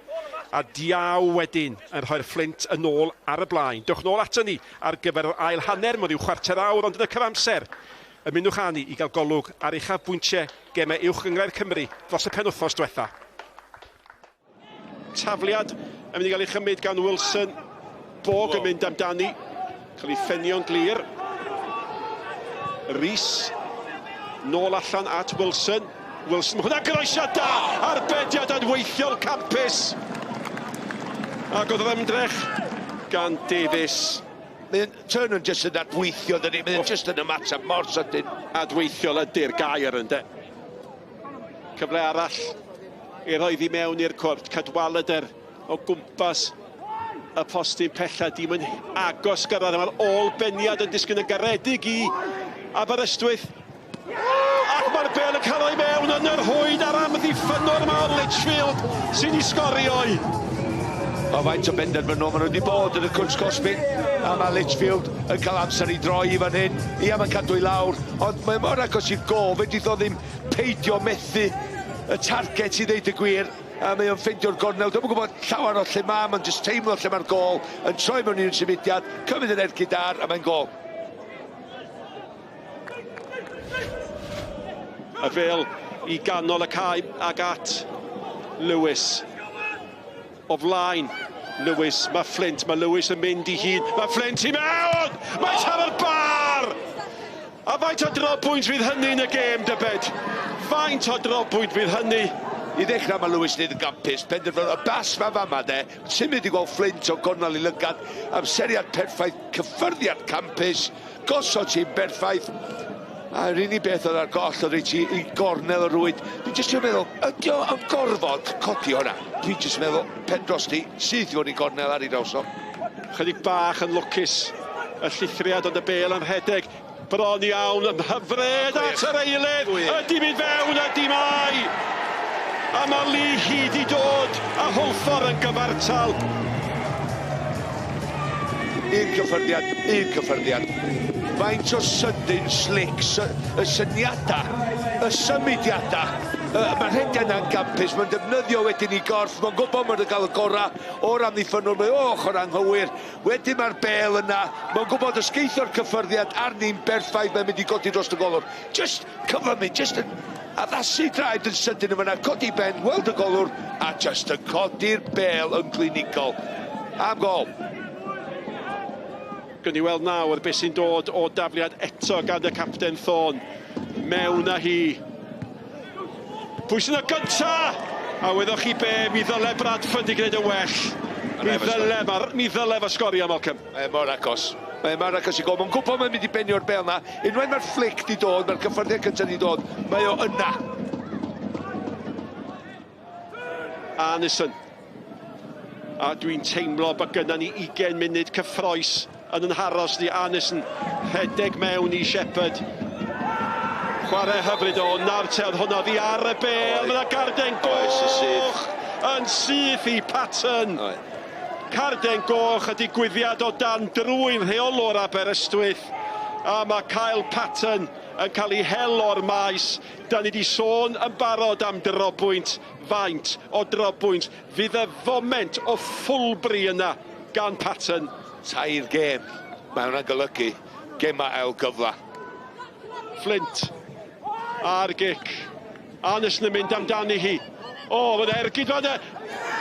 Speaker 1: a Diaw wedyn yn rhoi'r Fflint yn ôl ar y blaen. Dewch nôl ato ni ar gyfer yr ail hanner mewn rhyw chwarter awr, ond yn y cyfamser, ymunwch â ni i gael golwg ar uchafbwyntiau gemau Uwch Gynghrair Cymru dros y penwythnos diwetha. Tafliad yn mynd i gael ei chymryd gan Wilson. Bog yn mynd amdani. Cael ei ffenio'n glir. Rhys. Nôl allan at Wilson. Wilson, mae hwnna'n groesiad da! Arbediad adweithiol campus. Ac oedd yr ymdrech gan Davies.
Speaker 2: Mae'n Turner jyst yn adweithio, dydy. Mae'n jyst yn ymateb mor sydyn.
Speaker 1: Adweithiol ydy'r gair, ynde. Cyfle arall i roi ddi mewn i'r cwrt. Cadwaladr o gwmpas y postyn pella. Dim yn agos gyrraedd. Mae'r ôl-beniad yn disgyn yn garedig i Aberystwyth. Ac mae'r bel yn cael ei mewn yn yr hwyd a'r amddiffynnwr yma o Litchfield sy'n ei sgorio i.
Speaker 2: O faint o benderfynol maen nhw wedi bod yn y cwrt cosbi, a mae Litchfield yn cael amser i droi i fan hyn. Ia, mae'n cadw i lawr, ond mae mor agos i'r gol, fedrith o ddim peidio methu y target i ddeud y gwir, a mae o'n ffeindio'r gornel. Dwi'm yn gwybod llawer o lle mae, mae'n jyst teimlo lle mae'r gol, yn troi mewn un symudiad, cymryd yr ergyd ar, a mae'n gol.
Speaker 1: Y bêl i ganol y cae ag at Lewis. O flaen Lewis, mae Flint, mae Lewis yn mynd i hyd, mae Flint i mewn! Mae taro'r bar! A faint o drobwynt fydd hynny yn y gêm, dybed? Faint o drobwynt fydd hynny?
Speaker 2: I ddechrau mae Lewis yn neud yn gampus, penderfynu, y bas ma fama de, symud i gweld Flint o gornel i lygad, amseriad perffaith, cyffyrddiad campus, gosod ti'n berffaith. A'r unig beth oedd ar goll oedd reit i gornel y rwyd. Dwi'n jyst yn meddwl, ydy o yn gorfod codi hwnna? Dwi'n jyst yn meddwl, pen drosti, syth i fod i gornel ar ei draws o.
Speaker 1: Chydig bach yn lwcus y llithriad ond y bêl yn rhedeg. Bron iawn yn hyfryd at yr eilydd. Ydy mynd fewn, ydy mai! A mae Lee hyd i dod a Hwlffordd yn gyfartal.
Speaker 2: Un cyffyrddiad, un cyffyrddiad. Faint o sydyn slick, y syniadau, y symudiadau. Mae'r rhediad yna'n gampus, mae'n defnyddio wedyn i gorff, mae'n gwybod mae'n cael y gorau o'r amddiffynnwr, mae o ochr anghywir. Wedyn mae'r bêl yna, mae'n gwybod ysgeithio'r cyffyrddiad arni'n berffaith, mae'n mynd i godi dros y golwr. Just cyflymu, just yn addasu traed yn sydyn yma, codi ben, weld y golwr, a just yn codi'r bêl yn glinigol. Am gol.
Speaker 1: Gwni ni weld nawr beth sy'n dod o dafliad eto gan y capten Thorne. Mewn â hi. Pwy sy'n y gynta? A wyddoch chi be, mi ddyle Bradford i gwneud yn well. Mi ddyle fo sgorio, Malcolm.
Speaker 2: Mae mor agos. Mae mor agos i gol. Mae'n gwybod mae'n mynd i benio'r bel na. Unwaith mae'r flick di dod, mae'r cyffyrddiad cyntaf di dod, mae o yna.
Speaker 1: Arneson. A dwi'n teimlo bod gynna ni 20 munud cyffroes yn yn haros ni. Arneson rhedeg mewn i Shepherd. Chwarae hyfryd o Nartel, hwnna ddi ar y bêl, mae yna garden goch yn syth i Patton. Carden goch y digwyddiad o dan drwy'n rheolwr Aberystwyth. A mae Kyle Patton yn cael ei hel o'r maes. Da ni wedi sôn yn barod am drobwynt, faint o drobwynt fydd y foment o ffwlbri yna gan Patton.
Speaker 2: Tair gêm, mae hwnna'n golygu gema ail gyfle.
Speaker 1: Flint a'r gic. Anderson yn mynd amdani hi. O, mae'n ergyd fan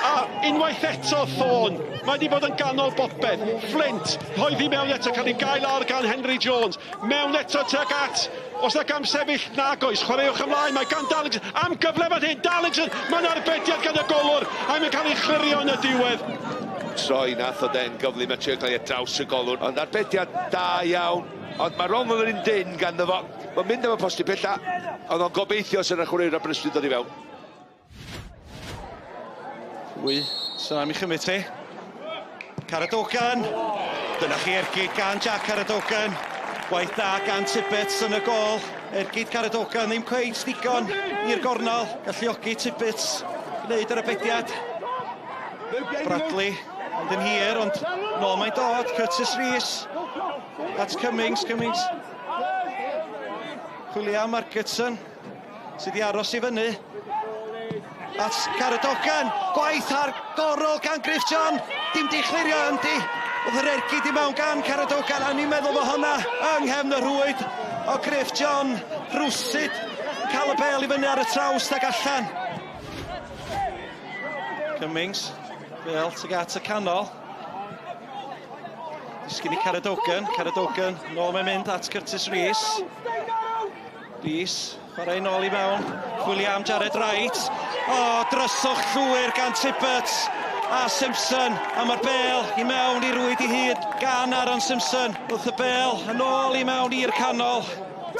Speaker 1: A unwaith eto Thorne. Mae wedi bod yn ganol bopeth. Flint, rhoi hi mewn eto, cael ei gael lawr gan Henry Jones. Mewn eto tuag at. Os na gam sefyll, nag oes. Chwaraewch ymlaen, mae gan Darlington. Am gyfle fan hyn, Darlington! Mae'n arbediad gan y golwr, a mae'n cael ei chlirio yn y diwedd.
Speaker 2: Troi nath o den gyflym a trio cael ei draws y golwr. Ond arbediad da iawn. Ond mae Ronald yn un dyn ganddo fo. Mae'n mynd am y postyn pella. Oedd o'n gobeithio sy'n y chwaraewr Aberystwyth dod i fewn.
Speaker 3: Wy, sy'n am i chymryd ti. Caradogan. Dyna chi ergyd gan Jack Caradogan. Gwaith da gan Tibbets yn y gôl. Ergyd Caradogan ddim cweit digon i'r gornel. Galluogi Tibbets gwneud yr arbediad. Bradley, ond yn hir, ond nôl mae'n dod. Curtis Rees. That's Cummings, Cummings. Chwilio am Margetson, sydd wedi aros i fyny. At Caradogan, gwaith ar gorol gan Griff John. Dim di chlirio, yndi. Oedd yr ergyd i mewn gan Caradogan, a ni'n meddwl fod hwnna yng nghefn y rhwyd o Griff John. Rwsyd, cael y bel i fyny ar y trawst ac allan. Cummings, bel tuag at y canol. Disgyn i Caradogan, Caradogan, nôl mae'n mynd at Curtis Rees. Rees, chwarae nôl i mewn, chwilio am Jared Wright. O, dryswch llwyr gan Tibbets a Simpson, a mae'r bel i mewn i rwyd i hyd gan Aaron Simpson. Wrth y bel, yn ôl i mewn i'r canol.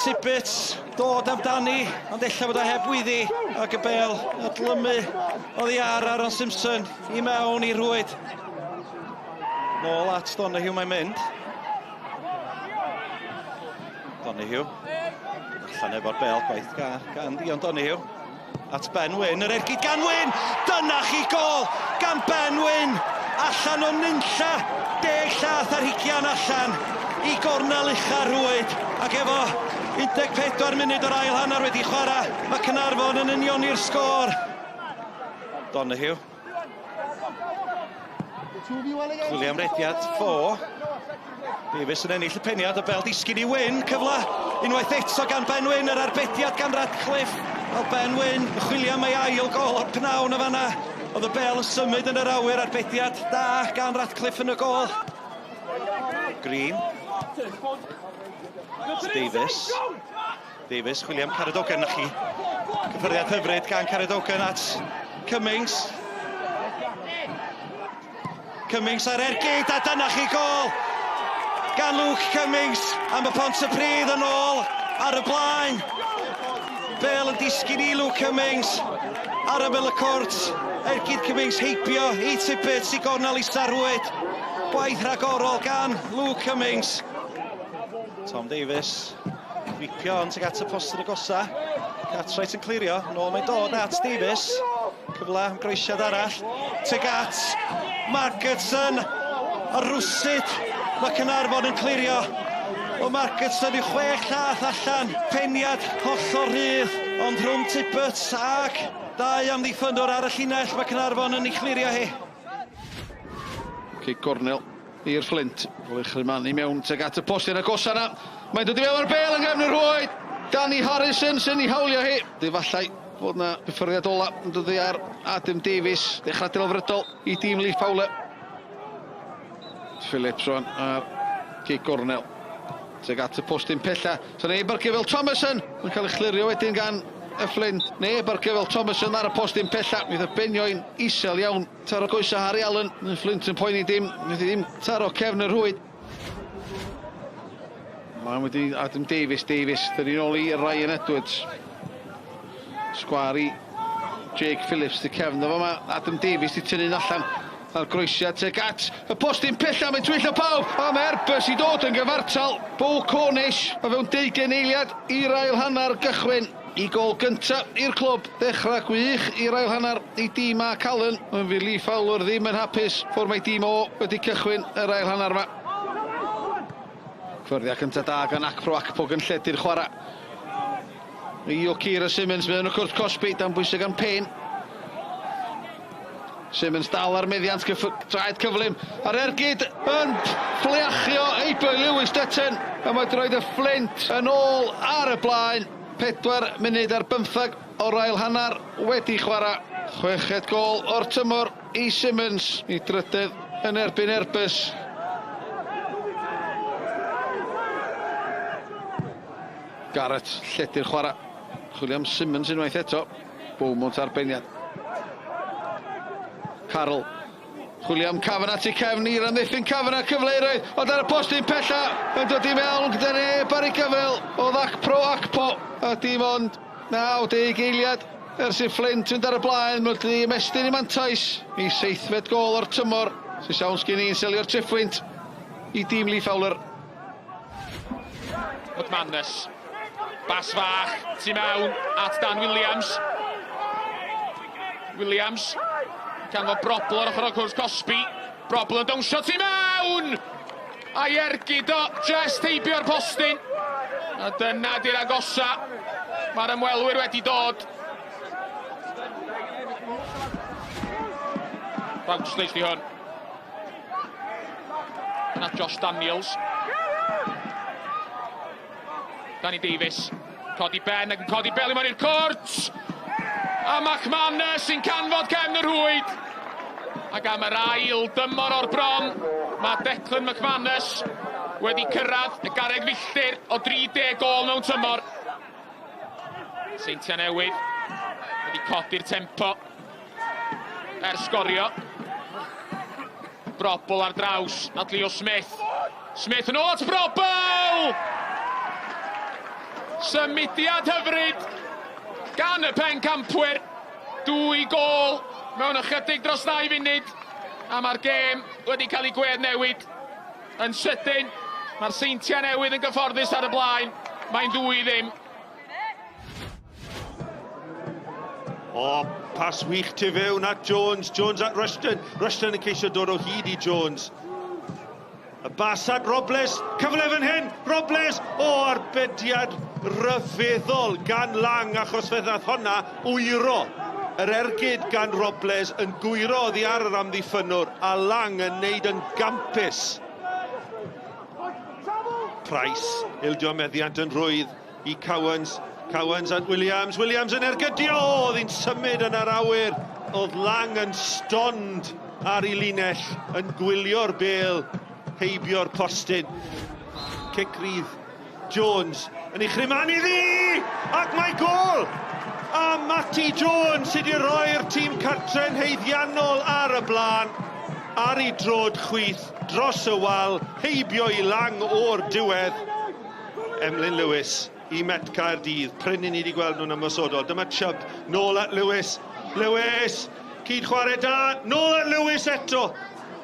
Speaker 3: Tibbets, dod amdani, ond ella bod o heb wyddi, ac y bel a dlymu oddi ar Aaron Simpson i mewn i rwyd. Nôl at Donahue mae'n mynd. Donahue. Allan efo'r bel, gwaith gan Dion Donahue. At Ben Wyn, yr ergyd gan Wyn! Dyna chi gol gan Ben Wyn! Allan o nunlla, 10 llath ar hugian allan i gornel ucha rwyd. Ac efo 14 munud o'r ail hanner wedi chwarae, mae Caernarfon yn unioni'r sgôr. Donahue. Chwilio am rediad, ffo. Davies yn ennill y peniad, y bel disgyn i Wyn, cyfle unwaith eto gan Ben Wyn, yr arbediad gan Radcliffe. Wel, Ben Wyn yn chwilio am ei ail gol o'r pnawn y fanna. Oedd y bel yn symud yn yr awyr, arbediad da gan Radcliffe yn y gol. Green. Davies. Davies, chwilio am Caradogan, na chi. Cyffyrddiad hyfryd gan Caradogan at Cummings. Cummings ar ergyd, a dyna chi gol gan Luke Cummings am y Pontypridd yn ôl ar y blaen. Bel yn disgyn i Luke Cummings ar ymyl y cwrt. Ergyd Cummings heibio i Tibbets i gornel i Sarwyd. Gwaith rhagorol gan Luke Cummings. Tom Davies, whipio on tuag at y postyn agosa. Cartwright yn clirio, nôl mae'n dod at Davies. Cyfle am groesiad arall. Tuag at Margetson. A rwsyd, mae Caernarfon yn clirio. O Margetson i 6 llath allan. Peniad hollol rhydd, ond rhwng Tibbets ac dau amddiffynnwr ar y llinell, mae Caernarfon yn ei chlirio hi.
Speaker 4: Cic gornel i'r Flint. Golech Rymani mewn tuag at y postyn agosa yna. Mae'n dod i fewn ar bel yng nghefn y rhwyd. Danny Harrison sy'n ei hawlio hi. Efallai fod na gyffyrddiad ola yn dod i ar Adam Davies. Dechrau delfrydol i dîm Lee Fowler. Phillips rwan ar cic gornel. Tuag at y postyn pella. So neb ar gyfel Thomason. Mae'n cael ei chlirio wedyn gan y Flint. Neb ar gyfel Thomason ar y postyn pella. Fydd y benio'n isel iawn. Taro goesa Harry Allen. Y Flint yn poeni dim. Fydd hi ddim taro cefn y rhwyd. Mae'n wedi Adam Davies. Davies. Dyn ni'n ôl i Ryan Edwards. Sgwar i Jake Phillips. Di cefn o fama. Adam Davies di tynnu'n allan. A'r groesiad tuag at y postyn pella, mae'n twyllo pawb, a mae Airbus i dod yn gyfartal. Bo Cornish, a fewn 20 eiliad i'r ail hanner gychwyn. I gol gynta i'r clwb, dechrau gwych i'r ail hanner i dîm Mark Allen. Ond fydd Lee Fowler ddim yn hapus ffordd mae dîm o wedi cychwyn yr ail hanner yma. Cyffyrddiad cynta da gan Akpro, Akpog yn lledu'r chwarae. I O'Keefe a Simmons mewn y cwrt cosbi, dan bwysau gan Payne. Simmons dal ar meddiant, traed cyflym, a'r ergyd yn ffleachio heibio i Lewis Dutton, a mae droed y Fflint yn ôl ar y blaen. 4 munud ar 15 o'r ail hanner wedi chwarae. Chweched gôl o'r tymor i Simmons, i drydydd yn erbyn Airbus. Garrett, lledu'r chwarae. Chwilio am Simmons unwaith eto. Beaumont ar beniad. Carroll. Chwilio am Kavanagh tu cefn i'r amddiffyn. Kavanagh cyfle i roed, ond ar y postyn pella yn dod i mewn gyda neb ar ei gyfel o Akpo Akpo. A dim ond 90 eiliad ers i Fflint fynd ar y blaen, mae'n wedi ymestyn i mantais i seithfed gôl o'r tymor. Sy'n siawns gen i'n selio'r triphwynt i dîm Lee Fowler.
Speaker 5: McManus. Bas fach, tu mewn, at Dan Williams. Williams, canfod Brobbel ar ochr o'r cwrs cosbi. Brobbel yn dawnsio tu mewn! A'i ergyd o, just heibio'r postyn. A dyna di'r agosa. Mae'r ymwelwyr wedi dod. Routledge di hwn. Yna Josh Daniels. Danny Davies. Codi ben ac yn codi bel i mewn i'r cwrt. A McManus sy'n canfod cefn y rhwyd. Ac am yr ail dymor o'r bron, mae Declan McManus wedi cyrraedd y garreg filltir o 30 gôl mewn tymor. Seintiau Newydd wedi codi'r tempo ers sgorio. Brobbel ar draws at Leo Smith. Smith yn ôl at Brobbel! Symudiad hyfryd gan y pencampwyr. 2 gôl mewn ychydig dros 2 funud. A mae'r gêm wedi cael ei gwedd newid yn sydyn. Mae'r Seintiau Newydd yn gyfforddus ar y blaen. Mae'n 2-0.
Speaker 2: O, pas wych tu fewn at Jones. Jones at Rushton. Rushton yn ceisio dod o hyd i Jones. Y bas at Robles. Cyfle fan hyn. Robles. O, arbediad rhyfeddol gan Lang, achos fe ddath honna wyro. Yr ergyd gan Robles yn gwyro oddi ar yr amddiffynnwr, a Lang yn neud yn gampus. Price, ildio meddiant yn rhwydd i Cowans. Cowans at Williams. Williams yn ergydio. Oedd hi'n symud yn yr awyr. Oedd Lang yn stond ar ei linell yn gwylio'r bêl heibio'r postyn. Cic rydd. Jones yn ei chrymanu ddi! Ac mae gôl! A Matty Jones sydd wedi roi'r tîm cartre'n haeddiannol ar y blaen. Ar ei drod chwith dros y wal, heibio i Lang o'r diwedd. Emlyn Lewis i Met Caerdydd. Prin i ni wedi gweld nhw'n ymosodol. Dyma Chubb, nôl at Lewis. Lewis, cyd chwarae da, nôl at Lewis eto.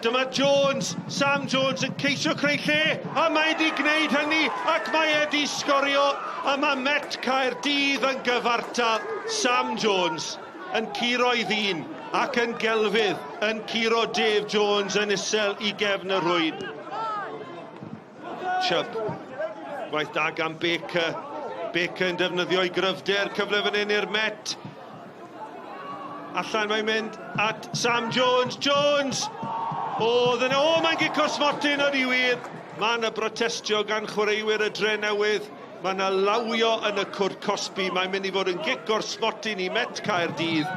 Speaker 2: Dyma Jones, Sam Jones yn ceisio creu lle, a mae wedi gwneud hynny, ac mae wedi sgorio, a mae Met Caerdydd yn gyfartal. Sam Jones yn curo ei ddyn, ac yn gelfydd yn curo Dave Jones yn isel i gefn y rhwyd. Chubb, gwaith da gan Baker. Baker yn defnyddio ei gryfder, cyfle fan hyn i'r Met. Allan mae'n mynd at Sam Jones. Jones! O, dyna, o, mae'n gico smotyn o'n i wir. Mae yna brotestio gan chwaraewyr y Dre Newydd. Mae yna lawio yn y cwrt cosbi. Mae'n mynd i fod yn gic o'r smotyn i Met Caerdydd.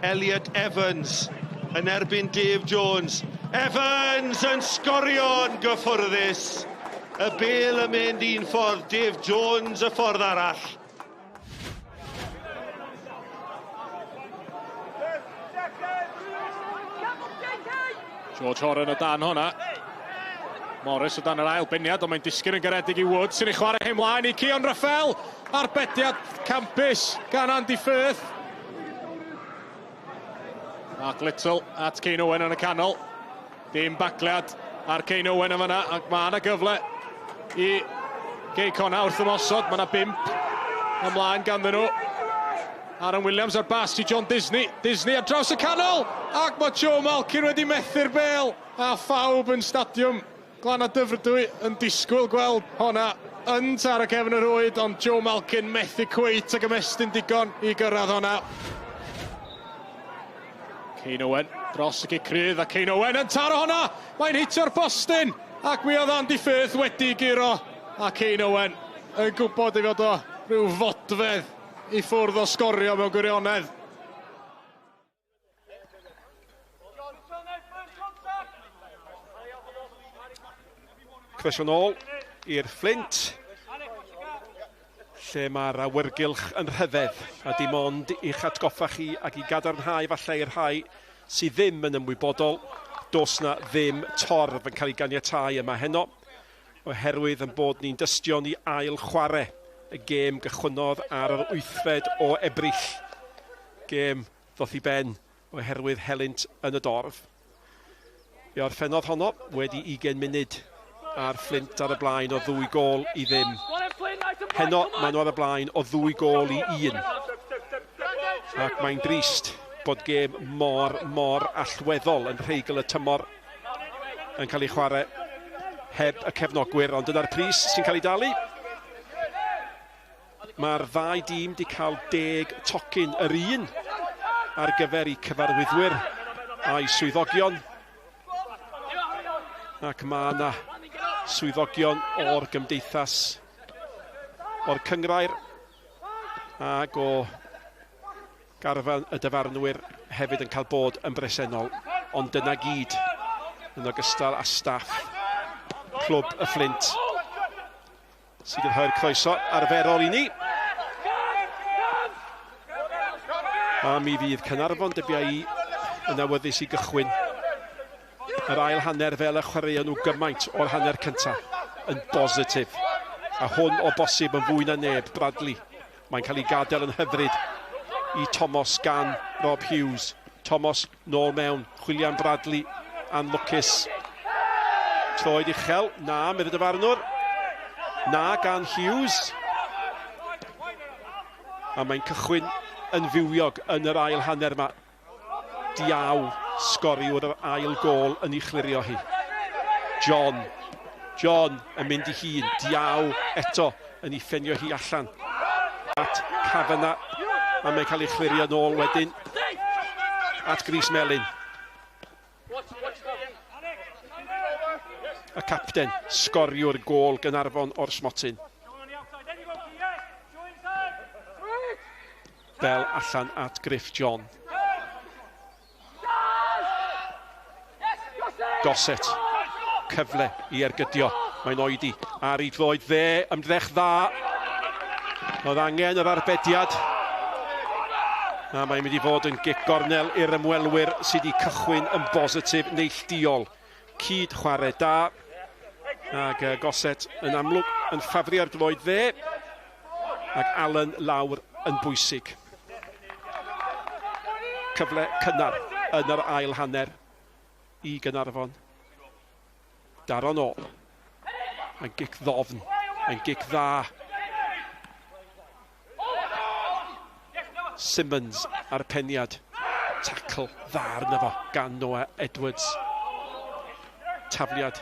Speaker 2: Elliot Evans yn erbyn Dave Jones. Evans yn sgorio'n gyffwrddus. Y bêl yn mynd un ffordd, Dave Jones y ffordd arall.
Speaker 5: George Horan o dan hwnna. Morris o dan yr ail beniad, ond mae'n disgyn yn garedig i Wood, sy'n ei chwarae hi mlaen i Cian Raffel. Arbediad campus gan Andy Firth. Mark Little at Kane Owen yn y canol. Dim bagliad ar Kane Owen yn fanna, ac mae yna gyfle i Gei Connah wrth ymosod. Mae yna 5 ymlaen ganddyn nhw. Aaron Williams ar bas i John Disney. Disney ar draws y canol! Ac mae Joe Malkin wedi methu'r bêl. A phawb yn stadiwm Glannau Dyfrdwy yn disgwyl gweld honna. yn taro cefn y rwyd, ond Joe Malkin methu cweit ag ymestyn digon i gyrraedd hwnna. Kane Owen dros y gic rydd a Kane Owen yn taro hwnna! Mae'n hitio'r postyn ac mi oedd Andy Firth wedi guro a Kane Owen yn gwybod ei fod o rhyw fodfedd i ffwrdd o sgorio mewn gwirionedd.
Speaker 1: Croeso nôl i'r Fflint, lle mae'r awyrgylch yn rhyfedd, a dim ond i'ch atgoffa chi ac i gadarnhau falle i'r rhai sydd ddim yn ymwybodol, does na ddim torf yn cael ei ganiatáu yma heno, oherwydd yn bod ni'n dystion i ail chwarae y gêm gychwynnodd ar yr 8fed o Ebrill. Gêm ddoth i ben oherwydd helynt yn y dorf. Fe orffennodd honno wedi 20 munud a'r Fflint ar y blaen o ddwy gôl i ddim. Heno maen nhw ar y blaen o ddwy gôl i un. Ac mae'n drist bod gêm mor, mor allweddol yn rheigl y tymor yn cael ei chwarae heb y cefnogwyr, ond dyna'r pris sy'n cael ei dalu. Mae'r ddau dîm wedi cael 10 tocyn yr un ar gyfer eu cyfarwyddwyr a'i swyddogion. Ac mae yna swyddogion o'r gymdeithas, o'r cynghrair ac o garfan y dyfarnwyr hefyd yn cael bod yn bresennol. Ond dyna gyd, yn ogystal â staff Clwb y Fflint sydd yn rhoi'r croeso arferol i ni. A mi fydd Caernarfon, dybia i, yn awyddus i gychwyn yr ail hanner fel y chwaraeon nhw gymaint o'r hanner cyntaf yn bositif. A hwn o bosib yn fwy na neb, Bradley. Mae'n cael ei gadael yn hyfryd i Thomas gan Rob Hughes. Thomas nôl mewn, chwilio am Bradley, anlwcus. Troed uchel, na, medd y dyfarnwr. Na gan Hughes. A mae'n cychwyn yn fywiog yn yr ail hanner yma. Diaw, sgoriwr yr ail gôl yn ei chlirio hi. John, John yn mynd i hun, Diaw eto yn ei ffenio hi allan at Kavanagh, a mae'n cael ei chlirio nôl wedyn at Gris Melyn. Y capten, sgoriwr gôl Gaernarfon o'r smotyn. Bel allan at Griff John. Gossett, cyfle i ergydio. Mae'n oedi ar ei droed dde, ymdrech dda. Oedd angen yr arbediad. A mae'n mynd i fod yn gic gornel i'r ymwelwyr sydd wedi cychwyn yn bositif neillduol. Cyd chwarae da. Ac Gossett yn amlwg yn ffafrio'r droed dde. Ac Allen lawr yn bwysig. Cyfle cynnar yn yr ail hanner i Gaernarfon. Daro nôl. Mae'n gic ddofn. Mae'n gic dda. Simmons ar peniad. Tackle dda arno fo gan Noah Edwards. Tafliad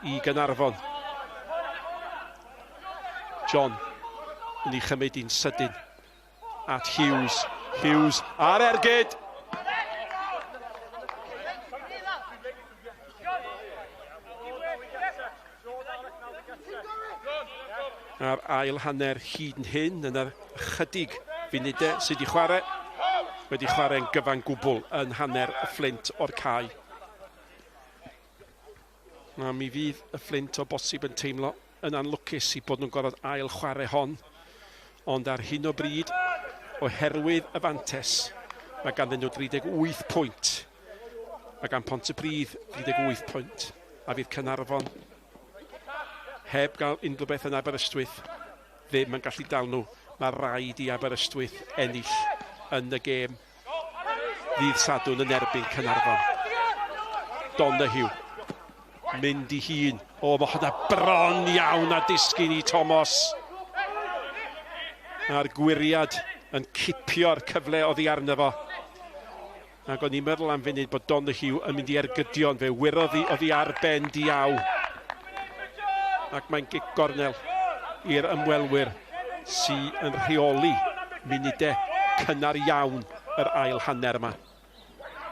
Speaker 1: i Gaernarfon. John yn ei chymryd hi'n sydyn at Hughes. Hughes ar ergyd! A'r ail hanner hyd yn hyn yn yr ychydig funudau sydd wedi chwarae, wedi chwarae'n gyfan gwbl yn hanner y Fflint o'r cae. A mi fydd y Fflint o bosib yn teimlo yn anlwcus i bod nhw'n gorfod ail chwarae hon. Ond ar hyn o bryd, oherwydd y fantes, mae ganddyn nhw 38 pwynt. Mae gan Pontypridd 38 pwynt. A fydd Caernarfon heb gael unrhyw beth yn Aberystwyth ddim yn gallu dal nhw. Mae rhaid i Aberystwyth ennill yn y gêm ddydd Sadwrn yn erbyn Caernarfon. Donahue mynd i hun. O, mae hwnna bron iawn a disgyn i Thomas. A'r gwyriad yn cipio'r cyfle oddi arno fo. Ac o'n i'n meddwl am funud bod Donahue yn mynd i ergydion. Fe wyrodd hi oddi ar ben Diaw. Ac mae'n gic gornel. i'r ymwelwyr sy'n yn rheoli munudau cynnar iawn yr ail hanner yma.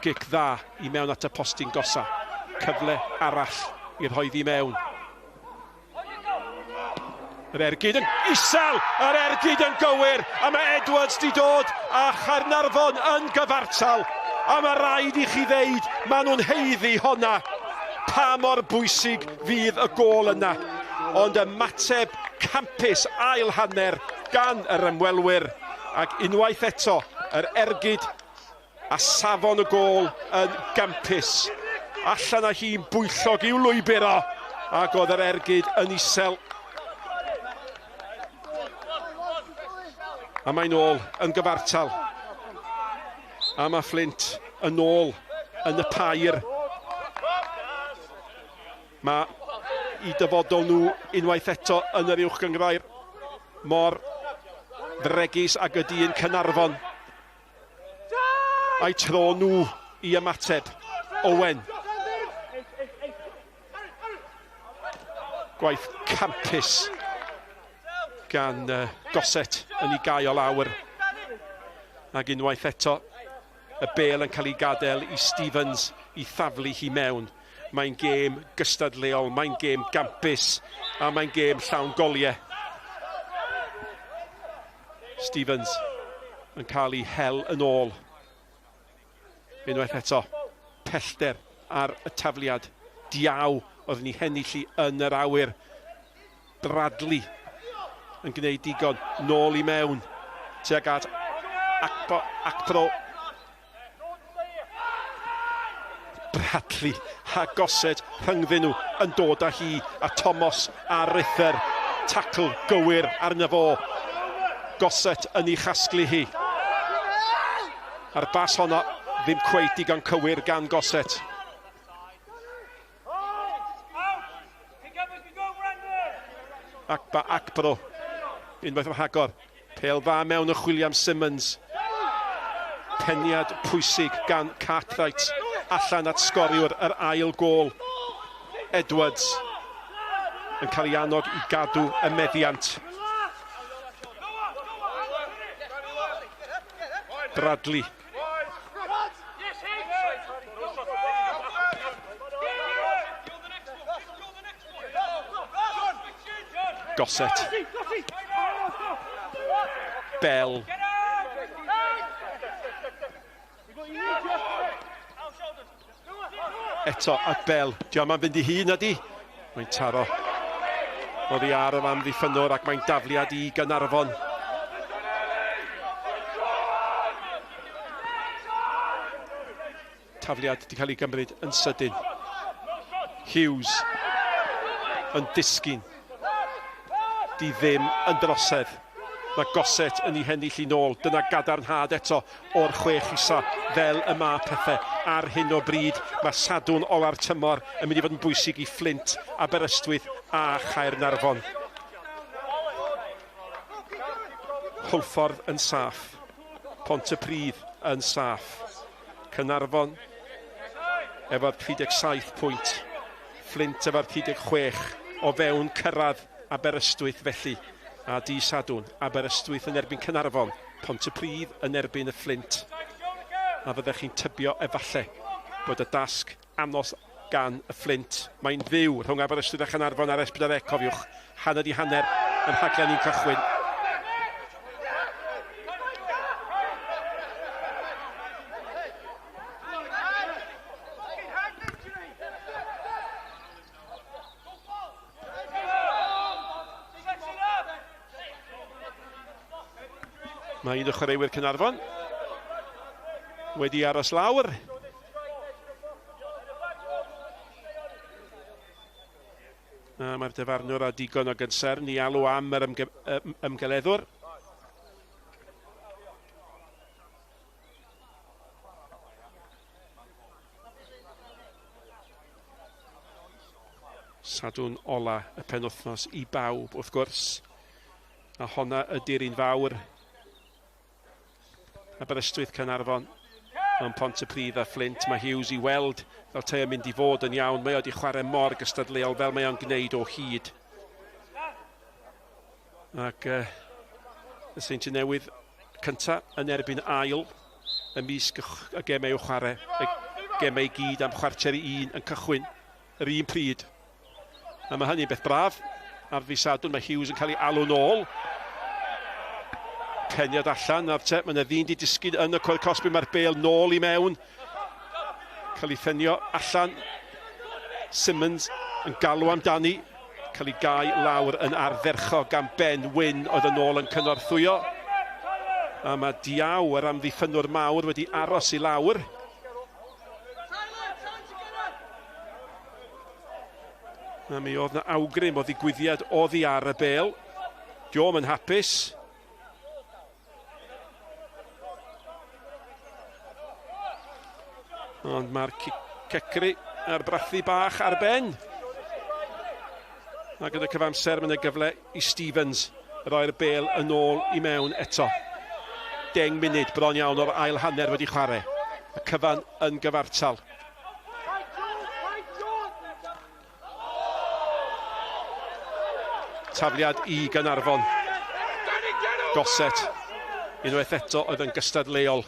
Speaker 1: Gic dda i mewn at y postyn gosa. Cyfle arall i rhoi ddi mewn. Yr ergyd yn isel, yr ergyd yn gywir, a mae Edwards di dod a Chaernarfon yn gyfartal. A mae rhaid i chi ddeud, maen nhw'n haeddu honna. Pa mor bwysig fydd y gôl yna. Ond ymateb campus ail hanner gan yr ymwelwyr. Ac unwaith eto, yr ergyd a safon y gôl yn gampus. Allan â hi'n bwyllog i'w lwybr o, ac oedd yr ergyd yn isel. A mae'n ôl yn gyfartal. A mae Flint yn ôl yn y pair. Mae i dyfodol nhw unwaith eto yn yr uwch gynghrair mor fregus ag ydy yn Caernarfon. A'i tro nhw i ymateb. Owen. Gwaith campus gan Gossett yn ei gau o lawr. Ac unwaith eto, y bel yn cael ei gadael i Stevens i thaflu hi mewn. Mae'n gêm gystadleuol, mae'n gêm gampus, a mae'n gêm llawn goliau. Stevens yn cael ei hel yn ôl. Unwaith eto, pellter ar y tafliad. Diaw oedd ni hennill i yn yr awyr. Bradley yn gwneud digon, nôl i mewn tuag at Akpro. Bradley a Gossett rhyngddyn nhw yn dod â hi, a Thomas a Rither. Tacl gywir arno fo. Gossett yn ei chasglu hi. A'r bas honno ddim cweit digon cywir gan Gossett. Akpa Akpro. Unwaith yn rhagor. Pêl dda mewn y chwilio am Simmons. Peniad pwysig gan Cartwright allan at sgoriwr yr ail gôl. Edwards yn cael ei annog i gadw y meddiant. Bradley. Gossett. Bell. Eto at Bell. Diolch am fynd i hun ydi. Mae'n taro oddi ar y amddiffynnwr ac mae'n dafliad i Gaernarfon. Tafliad wedi cael ei gymryd yn sydyn. Hughes yn disgyn. Di ddim yn drosedd. Mae Gossett yn ei hennill i nôl. Dyna gadarnhad eto o'r 6 isa fel y mae pethau ar hyn o bryd. Mae Sadwrn ola'r tymor yn mynd i fod yn bwysig i Flint, Aberystwyth a Chaernarfon. Hwlffordd yn saff. Pontypridd yn saff. Caernarfon efo'r 37 pwynt. Flint efo'r 36 o fewn cyrraedd Aberystwyth felly. A di Sadwrn, Aberystwyth yn erbyn Caernarfon, Pontypridd yn erbyn y Flint. A fyddech chi'n tybio efallai bod y dasg anos gan y Flint. Mae'n fyw rhwng Aberystwyth a Chaernarfon ar S4C, cofiwch, 6:30 yn rhaglen ni'n cychwyn. Mae un o chwaraewyr Caernarfon wedi aros lawr. A mae'r dyfarnwr â digon o gynsern i alw am yr ymgeleddwr. Sadwrn ola y penwythnos i bawb wrth gwrs. A honna ydy'r un fawr. Aberystwyth, Caernarfon, yn Pontypridd a Flint. Mae Hughes i weld fel te yn mynd i fod yn iawn. Mae o wedi chwarae mor gystadleuol fel mae o'n gwneud o hyd. Ac y Seintiau Newydd cynta yn erbyn ail ymysg y gemau o chwarae. Y gemau i gyd am 12:45 yn cychwyn yr un pryd. A mae hynny'n beth braf. Ar ddydd Sadwrn mae Hughes yn cael ei alw nôl. Peniad allan, nawr te, mae yna ddyn di disgyn yn y cwrdd cosbi, mae'r bel nôl i mewn. Cael ei thenio allan. Simmons yn galw amdani. Cael ei gau lawr yn ardderchog gan Ben Wyn oedd yn ôl yn cynorthwyo. A mae Diaw, yr amddiffynnwr mawr, wedi aros i lawr. A mi oedd na awgrym o ddigwyddiad oddi ar y bel. Diom yn hapus. Ond mae'r cecru a'r brathu bach ar ben. Ac yn y cyfamser mae yna gyfle i Stevens roi'r bel yn ôl i mewn eto. 10 munud bron iawn o'r ail hanner wedi chwarae. Y cyfan yn gyfartal. Tafliad i Gaernarfon. Gossett unwaith eto oedd yn gystadleuol.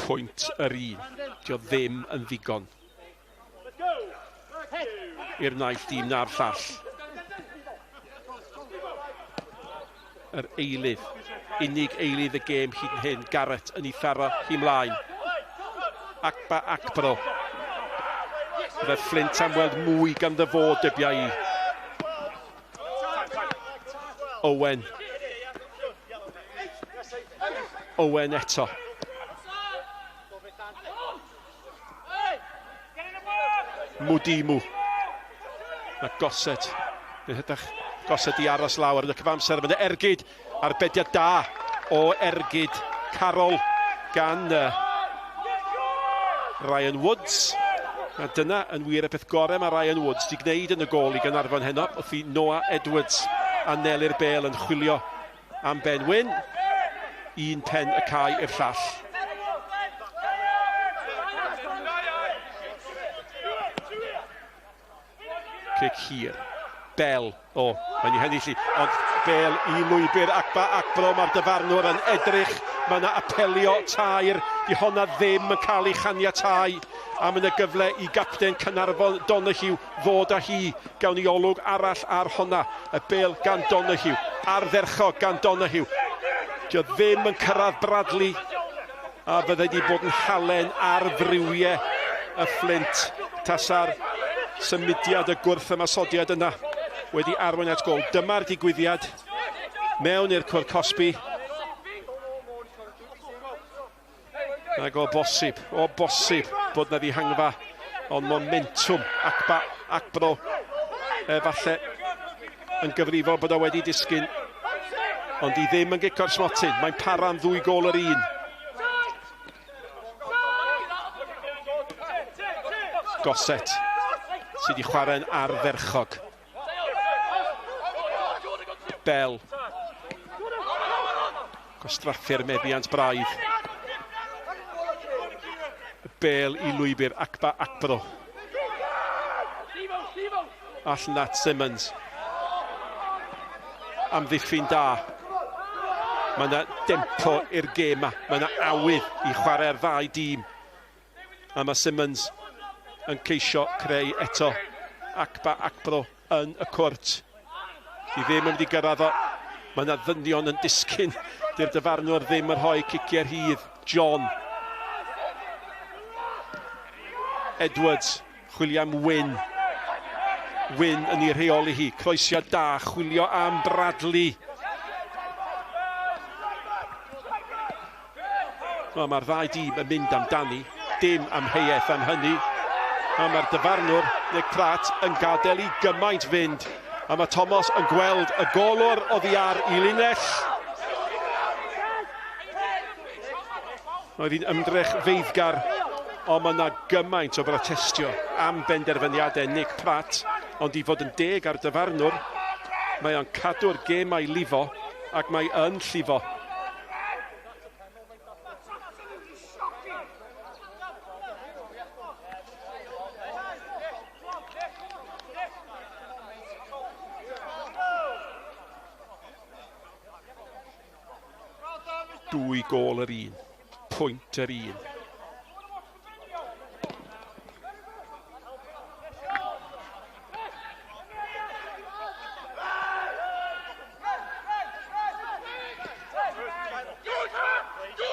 Speaker 1: Pwynt yr un. Dio ddim yn ddigon i'r naill dîm na'r llall. Yr eilydd, unig eilydd y gêm hyd yn hyn, Garrett yn ei tharo hi mlaen. Akpa Akpro. Bydde Flint am weld mwy ganddo fo, dybia i. Owen. Owen eto. Mudimu. Mae Gossett. Yn hytrach Gossett i aros lawr yn y cyfamser. Mae'n ergyd arbediad da o ergyd Carol gan Ryan Woods. A dyna yn wir y peth gorau mae Ryan Woods di gwneud yn y gôl i Gaernarfon heno wrth i Noah Edwards anelu'r bêl yn chwilio am Ben Wyn. Un pen y cae i'r llall. Cic hir. Bell. O, mae'n i hennill i. Ond Bell i lwybr Akpa Akpro. Mae'r dyfarnwr yn edrych. Mae yna apelio tair. Di honna ddim yn cael ei chaniatau. A mae yna gyfle i gapten Caernarfon Donoghue ddod â hi. Gawn ni olwg arall ar honna. Y bel gan Donoghue. Ardderchog gan Donoghue. Dio ddim yn cyrraedd Bradley. A fydde wedi bod yn halen ar friwiau y Flint. Tasa'r symudiad y gwrth-ymosodiad yna wedi arwain at gol. Dyma'r digwyddiad mewn i'r cwr cosbi. Ac o bosib, o bosib bod na ddihangfa, ond momentum Akpa Akpro efallai yn gyfrifol bod o wedi disgyn. Ond i ddim yn gico'r smotyn, mae'n para am 2 gôl yr un. Gossett sydd wedi chwarae'n ardderchog. Bell. Gwastraffu'r meddiant braidd. Bell i lwybr Akpa Akpro. Allan at Simmons. Amddiffyn da. Mae yna tempo i'r gêm yma. Mae yna awydd i chwarae'r ddau dîm. A mae Simmons yn ceisio creu eto. Akpa Akpro yn y cwrt. Di ddim yn mynd i gyrraedd o. Mae yna ddynion yn disgyn. Di'r dyfarnwr ddim yn rhoi ciciau rhydd. John. Edwards. Chwilio am Wyn. Wyn yn ei rheoli hi. Croesiad da. Chwilio am Bradley. Wel, mae'r ddau dîm yn mynd amdani. Dim amheuaeth am hynny. A mae'r dyfarnwr, Nick Pratt, yn gadael i gymaint fynd. A mae Thomas yn gweld y golwr oddi ar i linell. Roedd hi'n ymdrech feiddgar, ond mae yna gymaint o brotestio am benderfyniadau Nick Pratt, ond i fod yn deg ar dyfarnwr, Mae o'n cadw'r gêm a'i lifo, ac mae yn llifo. Dwy gôl yr un, pwynt yr un.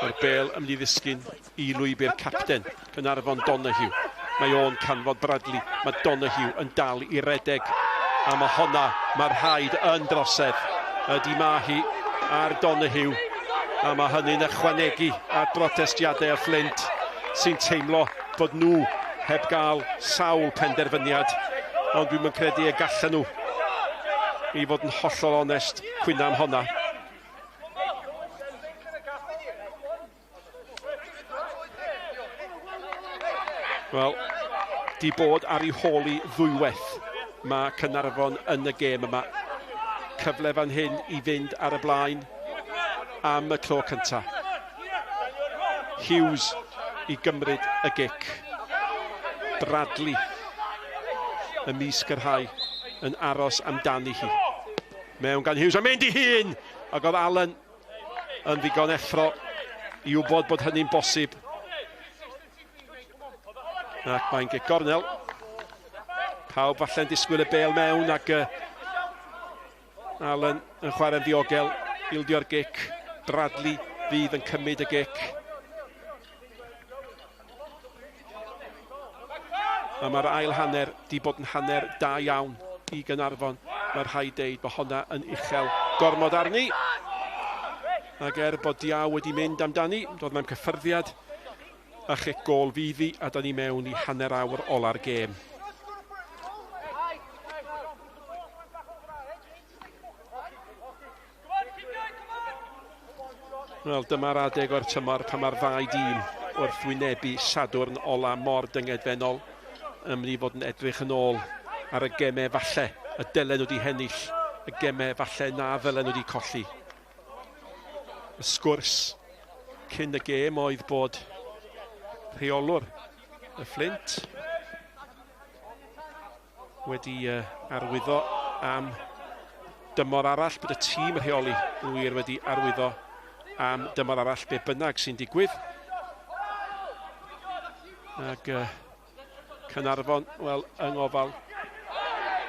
Speaker 1: Mae'r bel yn mynd i ddisgyn i lwybr capten Caernarfon Donoghue. Mae o'n canfod Bradley. Mae Donoghue yn dal i redeg. A mae honna, mae'r rhaid yn drosedd. Ydy mae hi ar Donoghue. A mae hynny'n ychwanegu at brotestiadau y Flint sy'n teimlo bod nhw heb gael sawl penderfyniad. Ond dwi'm yn credu y gallan nhw, i fod yn hollol onest, cwyno am honna. Wel, di bod ar ei hôl i ddwywaith mae Caernarfon yn y gêm yma. Cyfle fan hyn i fynd ar y blaen am y tro cyntaf. Hughes i gymryd y gic. Bradley ymysg y rhai yn aros amdani hi. Mewn gan Hughes, a mynd i hun! Ac oedd Allen yn ddigon effro i wybod bod hynny'n bosib. Ac mae'n gic gornel. Pawb falle'n disgwyl y bêl mewn ac Allen yn chwarae'n ddiogel, ildio'r gic. Bradley fydd yn cymryd y gic. A mae'r ail hanner di bod yn hanner da iawn i Gaernarfon. Mae rhaid deud bod honna yn uchel gormod arni. Ac er bod Diaw wedi mynd amdani, doedd na'm cyffyrddiad a chic gôl fydd hi, a da ni mewn i hanner awr ola'r gêm. Wel, dyma'r adeg o'r tymor pan mae'r ddau dîm wrth wynebu Sadwrn ola mor dyngedfennol yn mynd i fod yn edrych yn ôl ar y gemau falle y dylen nhw wedi hennill, y gemau falle na ddylen nhw wedi colli. Y sgwrs cyn y gêm oedd bod rheolwr y Fflint wedi arwyddo am dymor arall, bod y tîm rheoli yn wir wedi arwyddo am dymor arall, be bynnag sy'n digwydd. Ac Caernarfon, wel, yng ngofal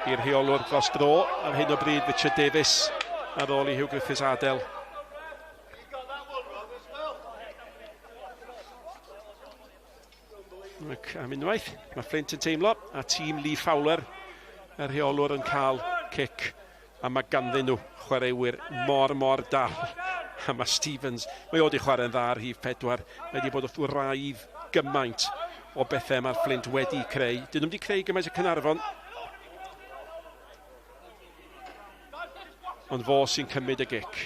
Speaker 1: i'r rheolwr dros dro ar hyn o bryd, Richard Davies, ar ôl i Hugh Griffiths adael. Ac am unwaith, mae Flint yn teimlo, a tîm Lee Fowler, y rheolwr yn cael cic, a mae ganddyn nhw chwaraewyr mor, mor dal. A mae Stevens, mae o wedi chwarae'n dda ar rhif 4, mae wedi bod wrth wraidd gymaint o bethau mae'r Flint wedi creu. Dyn nhw wedi creu gymaint o Caernarfon. Ond fo sy'n cymryd y gic.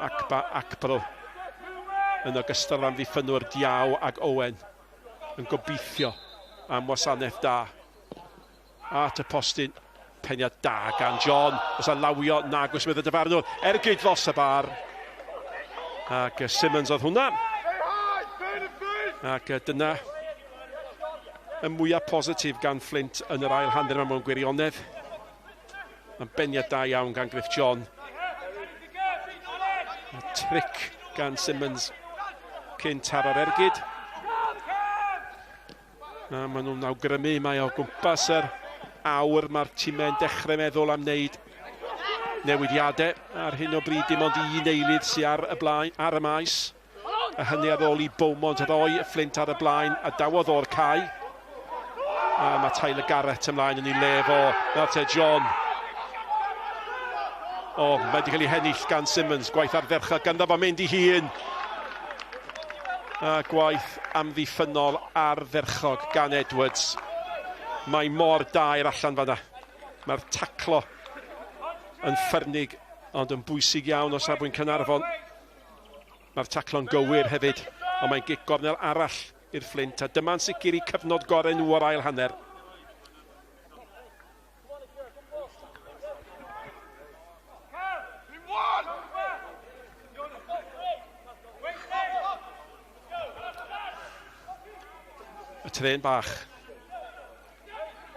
Speaker 1: Akba Akpro yn ogystal am ddiffynwr Diaw ag Owen yn gobeithio am wasanaeth da. At y postyn, peniad da gan John. Os a lawio, nag oes medd y dyfarnwr. Ergyd dros y bar. Ac Simmons oedd hwnna. Ac dyna y mwyaf positif gan Flint yn yr ail hanner yma mewn gwirionedd. Mae'n beniad da iawn gan Griff John. A tric gan Simmons cyn taro'r ergyd. A maen nhw'n awgrymu mae o gwmpas yr awr mae'r tîmau'n dechrau meddwl am wneud newidiadau. Ar hyn o bryd dim ond un eilydd sydd ar y blaen, ar y maes. A hynny ar ôl i Beaumont roi y Fflint ar y blaen a dawodd o'r cae. A mae Tyler Garrett ymlaen yn ei le fo. Nawr te John. O, mae wedi cael ei hennill gan Simmons. Gwaith ardderchog ganddo fo mynd i hun. A gwaith amddiffynnol ardderchog gan Edwards. Mae mor dair allan fanna. Mae'r taclo yn ffyrnig, ond yn bwysig iawn o safbwynt Caernarfon. Mae'r taclo'n gywir hefyd, ond mae'n gic gornel arall i'r Fflint, a dyma'n sicr i cyfnod gorau nhw o'r ail hanner. Y tren bach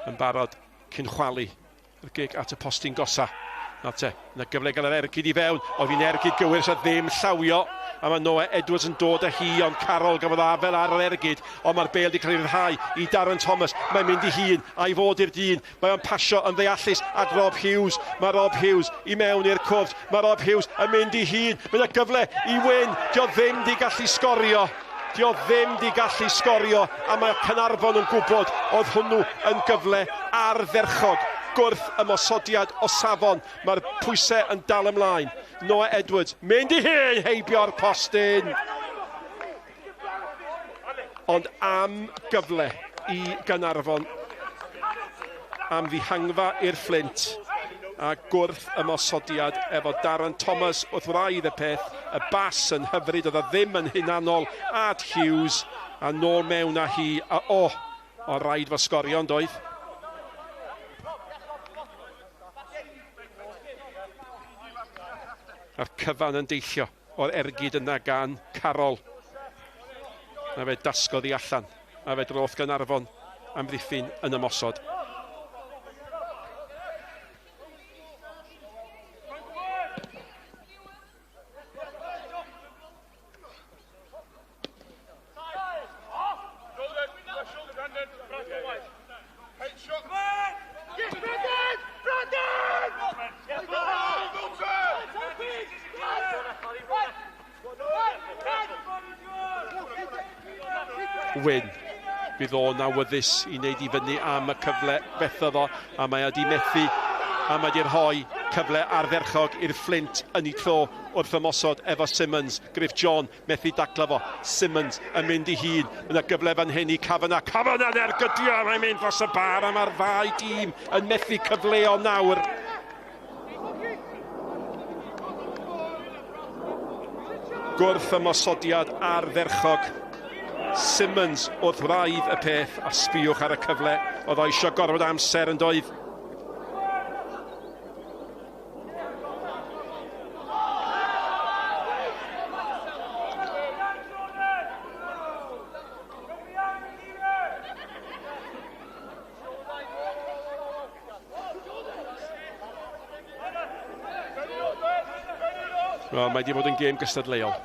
Speaker 1: yn barod cyn chwalu y gig at y postyn gosa. Nawr te, yna gyfle gael yr ergyd i fewn. Oedd hi'n ergyd gywir, so ddim llawio. A mae Noah Edwards yn dod â hi, ond Carroll gafodd afel ar yr ergyd. Ond mae'r bêl wedi cael ei ryddhau i Darren Thomas. Mae'n mynd i hun, a'i fod i'r dyn. Mae o'n pasio yn ddeallus at Rob Hughes. Mae Rob Hughes i mewn i'r cwrt. Mae Rob Hughes yn mynd i hun. Mae yna gyfle i Wyn. Dio ddim di gallu sgorio. Dio ddim di gallu sgorio. A mae Caernarfon yn gwybod oedd hwnnw yn gyfle ardderchog. Gwrth ymosodiad o safon. Mae'r pwysau yn dal ymlaen. Noah Edwards mynd i hun heibio'r postyn. Ond am gyfle i Gaernarfon, am ddihangfa i'r Fflint a gwrth ymosodiad efo Darren Thomas wrth wraidd y peth. Y bas yn hyfryd, oedd o ddim yn hunanol at Hughes a nôl mewn â hi. A o rhaid fo sgorio yn doedd. A'r cyfan yn deillio o'r ergyd yna gan Carroll. Na fe dasgodd i allan, a fe droth Gaernarfon amddiffyn yn ymosod. Wyn, fydd o'n awyddus i wneud i fyny am y cyfle fethodd o, a mae o di methu, a mae di rhoi cyfle ardderchog i'r Fflint yn ei tro wrth ymosod efo Simmons. Griff John methu daclo fo, Simmons yn mynd i hun, yna gyfle fan hyn i Kavanagh. Kavanagh yn ergydio, mae'n mynd dros y bar, a mae'r ddau dîm yn methu cyfleon nawr. Gwrth ymosodiad ardderchog. Simmons wrth wraidd y peth, a sbïwch ar y cyfle. Oedd o eisiau gorfod amser yn doedd. Wel, mae di bod yn gêm gystadleuol.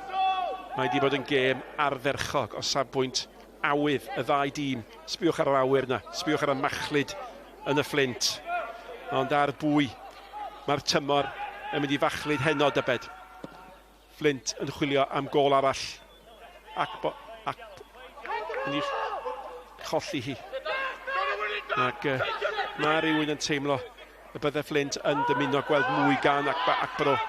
Speaker 1: Mae di bod yn gêm ardderchog o safbwynt awydd y ddau dîm. Sbïwch ar yr awyr yna, sbïwch ar y machlud yn y Fflint. Ond ar bwy mae'r tymor yn mynd i fachlud heno dybed. Fflint yn chwilio am gôl arall ac yn ei cholli hi. Ac mae rhywun yn teimlo y bydde Fflint yn dymuno gweld mwy gan Akbro.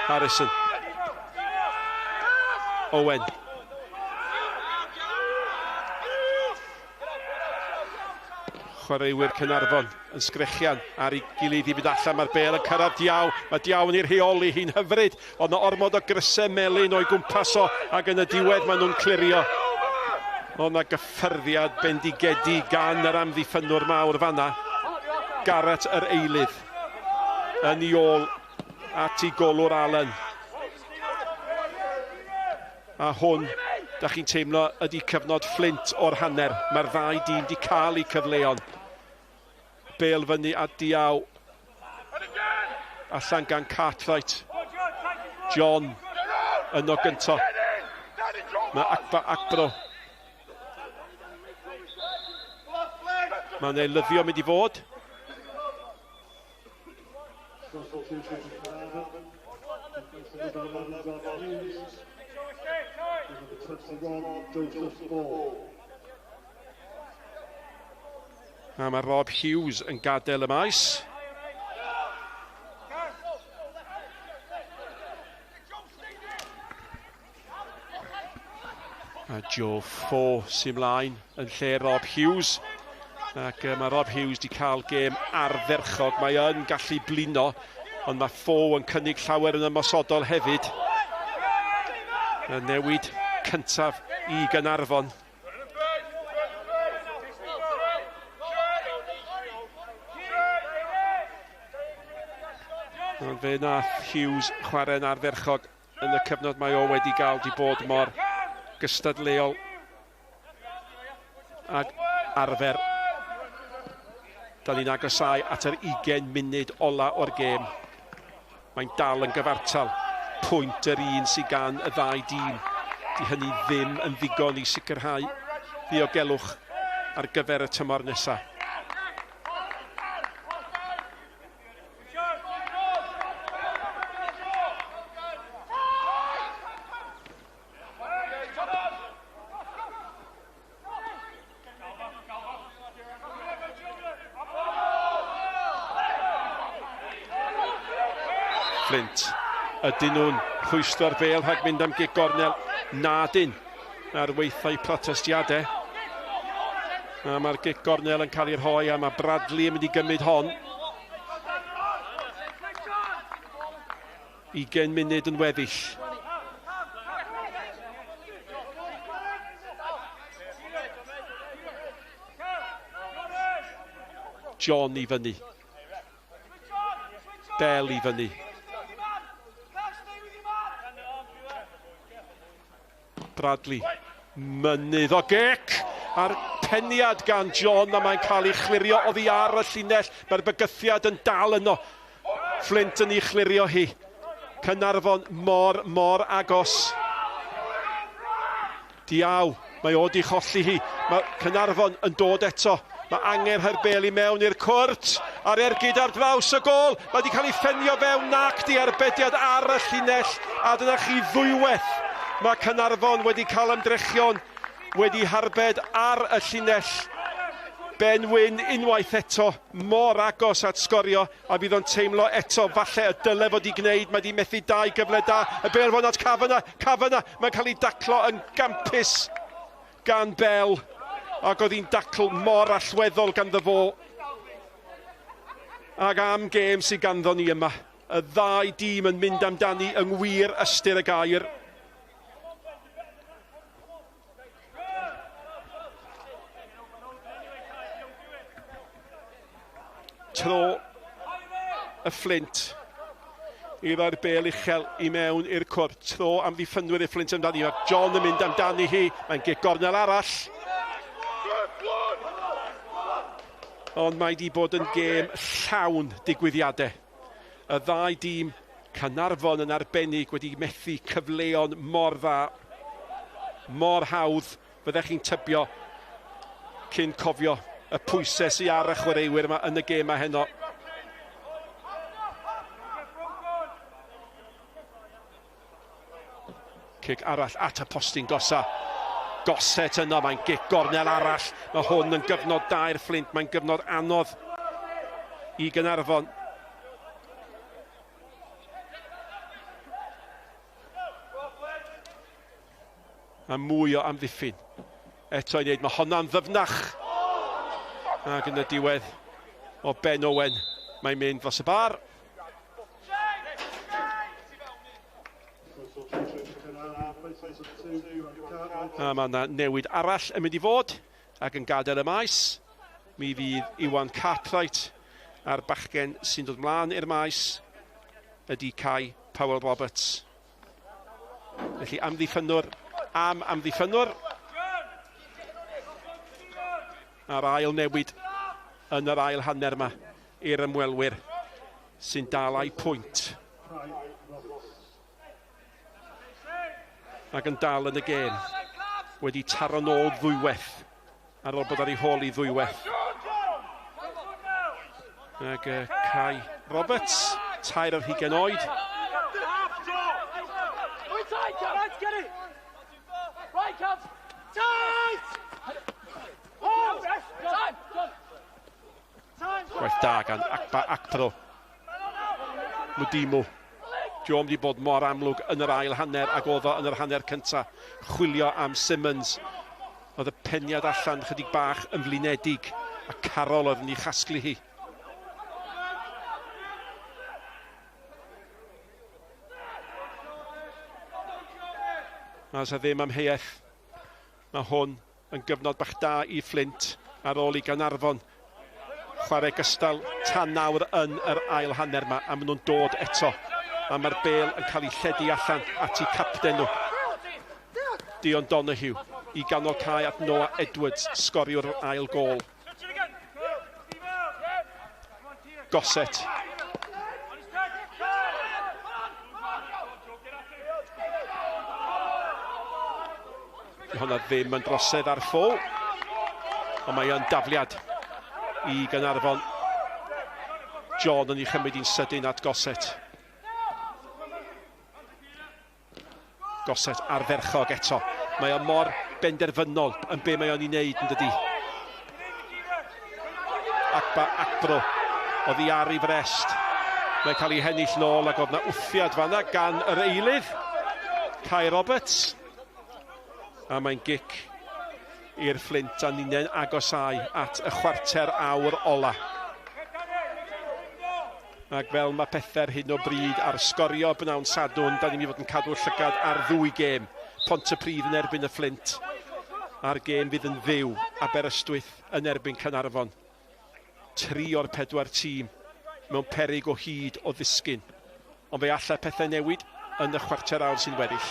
Speaker 1: Harrison. Owen. Chwaraewyr Caernarfon yn sgrechian ar ei gilydd i fynd allan. Mae'r bêl yn cyrraedd Diaw. Mae Diaw yn ei rheoli hi'n hyfryd. Ond na ormod o grysau melyn o'i gwmpas o, ac yn y diwedd maen nhw'n clirio. Ond na gyffyrddiad bendigedi gan yr amddiffynnwr mawr fanna. Garrett yr eilydd yn ei ôl at ei golwr Allen. A hwn, da chi'n teimlo, ydy cyfnod Fflint o'r hanner. Mae'r ddau dîm di cael eu cyfleon. Bêl fyny at Diaw. Allan gan Cartwright. John yno gynto. Mae Akpa Akpro. Mae'n eilyddio mynd i fod. A mae Rob Hughes yn gadael y maes. A Joe Fo sy'n mlaen yn lle Rob Hughes. Ac mae Rob Hughes wedi cael gêm ardderchog. Mae yn gallu blino, ond mae Fo yn cynnig llawer yn ymosodol hefyd. Y newid cyntaf i Gaernarfon. Ond fe nath Hughes chwarae'n ardderchog yn y cyfnod mae o wedi gael di bod mor gystadleuol ag arfer. Da ni'n agosau at yr 20 munud ola o'r gêm. Mae'n dal yn gyfartal. Pwynt yr un sydd gan y ddau dîm. Di hynny ddim yn ddigon i sicrhau ddiogelwch ar gyfer y tymor nesaf. Flint. Ydyn nhw'n rhwystro'r bêl rhag mynd am gig gornel? Na dyn. Ar weithiau protestiadau. A mae'r gic gornel yn cael ei rhoi a mae Bradley yn mynd i gymryd hon. 20 munud yn weddill. John i fyny. Bell i fyny. Bradley. Mynydd o gic! A'r peniad gan John a mae'n cael ei chlirio oddi ar y llinell. Mae'r bygythiad yn dal yno. Flint yn ei chlirio hi. Caernarfon mor, mor agos. Diaw, mae o di cholli hi. Mae Caernarfon yn dod eto. Mae angen rhoi'r bel i mewn i'r cwrt. A'r ergyd ar draws y gôl. Mae wedi cael ei ffenio fewn nac di arbediad ar y llinell. A dyna chi ddwywaith. Mae Caernarfon wedi cael ymdrechion wedi harbed ar y llinell. Ben Wyn unwaith eto mor agos at sgorio a fydd o'n teimlo eto falle y dyle fod i gwneud. Mae wedi methu dau gyfle da. Y bel fod at Kavanagh. Kavanagh, mae'n cael ei daclo yn gampus gan Bell. Ac oedd hi'n dacl mor allweddol ganddo fo. Ac am gêm sydd ganddo ni yma. Y ddau dîm yn mynd amdani yng ngwir ystyr y gair. Tro y Flint i roi'r bel uchel i mewn i'r cwrt. Tro am ddiffynwyr y Flint amdani. Mae John yn mynd amdani hi. Mae'n gic gornel arall. Ond mae di bod yn gêm llawn digwyddiadau. Y ddau dîm Caernarfon yn arbennig wedi methu cyfleon mor dda, mor hawdd, fyddech chi'n tybio cyn cofio y pwysau sydd ar y chwaraewyr yma yn y gêm yma heno. Cic arall at y postyn gosa. Goset yno, mae'n gic gornel arall. Mae hwn yn gyfnod da i'r Flint, mae'n gyfnod anodd i Gaernarfon. A mwy o amddiffyn. Eto i wneud, mae honna'n ddyfnach. Ac yn y diwedd o Ben Owen, mae'n mynd dros y bar. A mae yna newid arall yn mynd i fod ac yn gadael y maes. Mi fydd Iwan Cartwright a'r bachgen sy'n dod mlaen i'r maes ydy Kai Powell Roberts. Felly amddiffynnwr am amddiffynnwr. A'r ail newid yn yr ail hanner yma i'r ymwelwyr sy'n dal a'u pwynt. Ac yn dal yn y gêm. Wedi taro nôl ddwywaith ar ôl bod ar ei hôl i ddwywaith. Ac Kai Roberts, 23 oed. Gwaith da gan Akpa Akpro. Mudimu. Diom wedi bod mor amlwg yn yr ail hanner ag oedd o yn yr hanner cyntaf. Chwilio am Simmons. Oedd y peniad allan chydig bach yn flinedig a Carol oedd yn ei chasglu hi. A sa ddim amheuaeth, mae hwn yn gyfnod bach da i Flint ar ôl i Gaernarfon chwarae gystal tan nawr yn yr ail hanner yma, a maen nhw'n dod eto. A mae'r bel yn cael ei lledu allan at ei capten nhw. Dion Donoghue i ganol cae at Noah Edwards, sgoriwr yr ail gol. Gossett. Di hwnna ddim yn drosedd ar ffo, ond mae yn dafliad i Gaernarfon. John yn ei chymryd i'n sydyn at Gossett. Gossett ardderchog eto. Mae o mor benderfynol yn be mae o'n ei wneud yn dydi. Akba Akpro oddi ar ei frest. Mae'n cael ei hennill nôl ac oedd na wthiad fanna gan yr eilydd, Kai Roberts. A mae'n gic i'r Fflint a ninnau'n agosau at y chwarter awr ola. Ac fel mae pethau ar hyn o bryd ar sgorio bnawn Sadwrn, da ni'n mynd i fod yn cadw llygad ar ddwy gêm. Pontypridd yn erbyn y Fflint, a'r gêm fydd yn fyw, Aberystwyth yn erbyn Caernarfon. 3 o'r 4 tîm mewn peryg o hyd o ddisgyn. Ond fe allai pethau newid yn y chwarter awr sy'n weddill.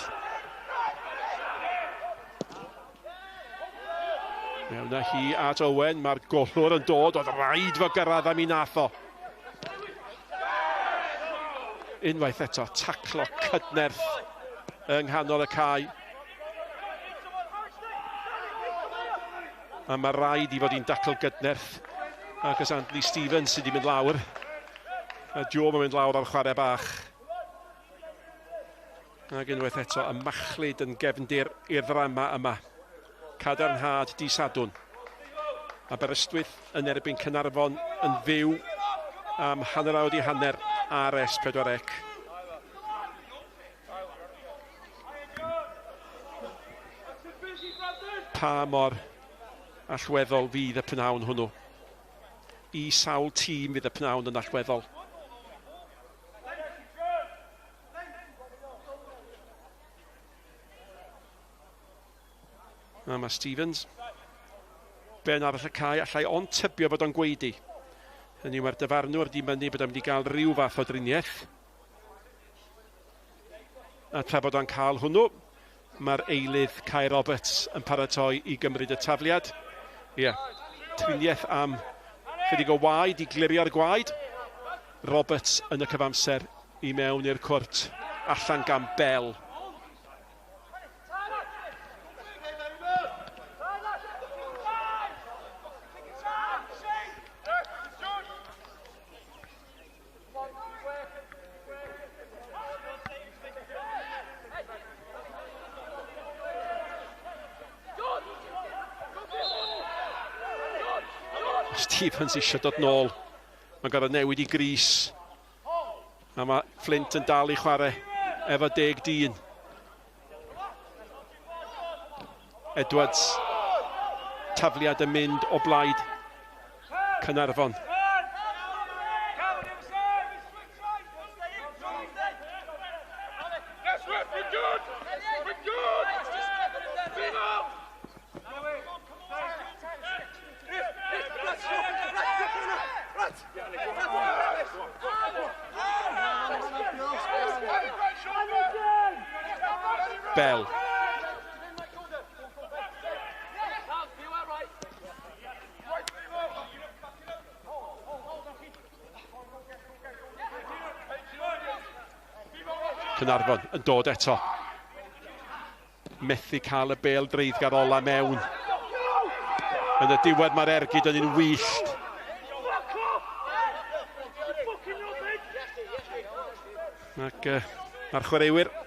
Speaker 1: Mewn â hi at Owen, mae'r golwr yn dod, oedd rhaid fo gyrraedd am ei nath o. Unwaith eto, taclo cydnerth yng nghanol y cae. A mae rhaid i fod hi'n dacl gydnerth. Ac os Anthony Stevens sydd wedi mynd lawr. A Joe mae'n mynd lawr ar chwarae bach. Ac unwaith eto, y machlud yn gefndir i'r ddrama yma. Cadarnhad di Sadwrn. Aberystwyth yn erbyn Caernarfon yn fyw am 9:30 ar S4C. Pa mor allweddol fydd y pnawn hwnnw? I sawl tîm fydd y pnawn yn allweddol? A mae Stevens ben arall y cae, allai ond tybio bod o'n gweidi. Hynny yw, mae'r dyfarnwr wedi mynnu bod o'n mynd i gael rhyw fath o driniaeth. A tra bod o'n cael hwnnw, mae'r eilydd Kai Roberts yn paratoi i gymryd y tafliad. Ie, yeah. Triniaeth am chydig o waed i glirio'r gwaed. Roberts yn y cyfamser i mewn i'r cwrt, allan gan Bell. Stevens eisiau dod nôl. Mae'n gorfod newid i gris. A mae Flint yn dal i chwarae efo 10 dyn. Edwards. Tafliad yn mynd o blaid Caernarfon. Bell. Caernarfon yn dod eto. Methu cael y bêl dreiddgar ola mewn. Yn y diwedd mae'r ergyd yn un wyllt. Ac mae'r chwaraewyr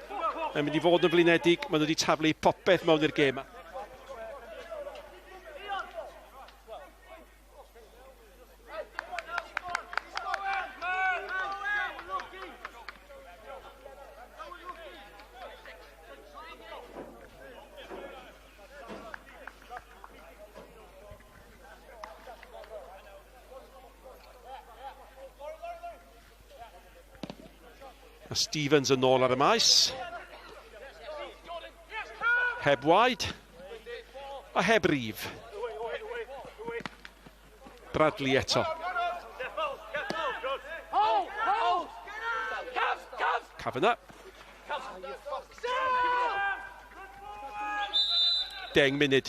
Speaker 1: yn mynd i fod yn flinedig. Maen nhw wedi taflu popeth mewn i'r gêm. A Stevens yn ôl ar y maes. Heb waed a heb rif. Bradley eto. Kavanagh. 10 munud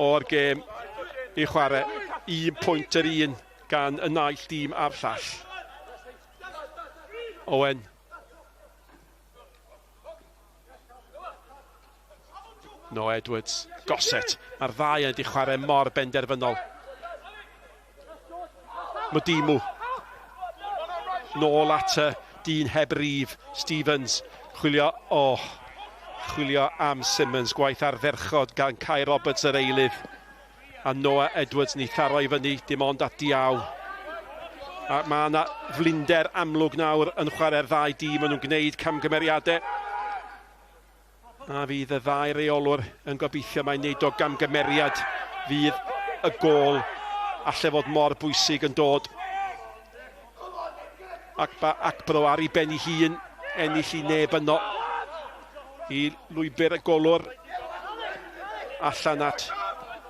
Speaker 1: o'r gêm i chwarae. 1 pwynt yr un gan y naill dîm a'r llall. Owen. No Edwards. Gossett. Mae'r ddau wedi chwarae mor benderfynol. Mudimu. Nôl at y dyn heb rif, Stevens. Chwilio, oh, chwilio am Simmons. Gwaith ardderchog gan Kai Roberts yr eilydd. A Noah Edwards ni tharo i fyny, dim ond at Diaw. A mae yna flinder amlwg nawr yn chwarae'r ddau dîm, maen nhw'n gwneud camgymeriadau. A fydd y ddau reolwr yn gobeithio mai wneud o gamgymeriad fydd y gôl alle fod mor bwysig yn dod. Ac Akbro ar ei ben ei hun, ennill i neb yno. I lwybr y golwr allan at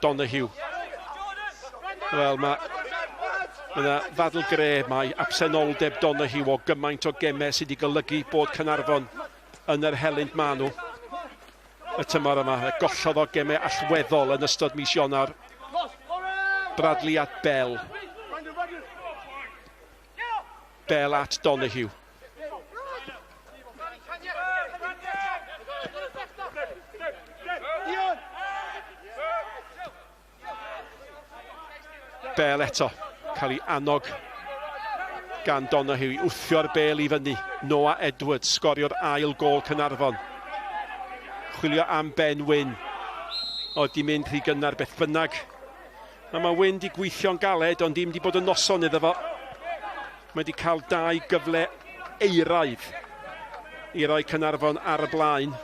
Speaker 1: Donahue. Wel, mae yna ddadl gre, mae absenoldeb Donahue o gymaint o gemau sydd wedi golygu bod Caernarfon yn yr helynt maen nhw y tymor yma. Y gollodd o gemau allweddol yn ystod mis Ionawr. Bradley at Bell. Bell at Donahue. Bell eto, cael ei annog gan Donahue i wthio'r bel i fyny. Noah Edwards sgorio'r ail gôl Caernarfon. Chwilio am Ben Wyn. O, di mynd rhy gynnar beth bynnag. A mae Wyn di gweithio'n galed, ond dim di bod yn noson iddo fo. Mae di cael dau gyfle eiraidd i roi Caernarfon ar y blaen.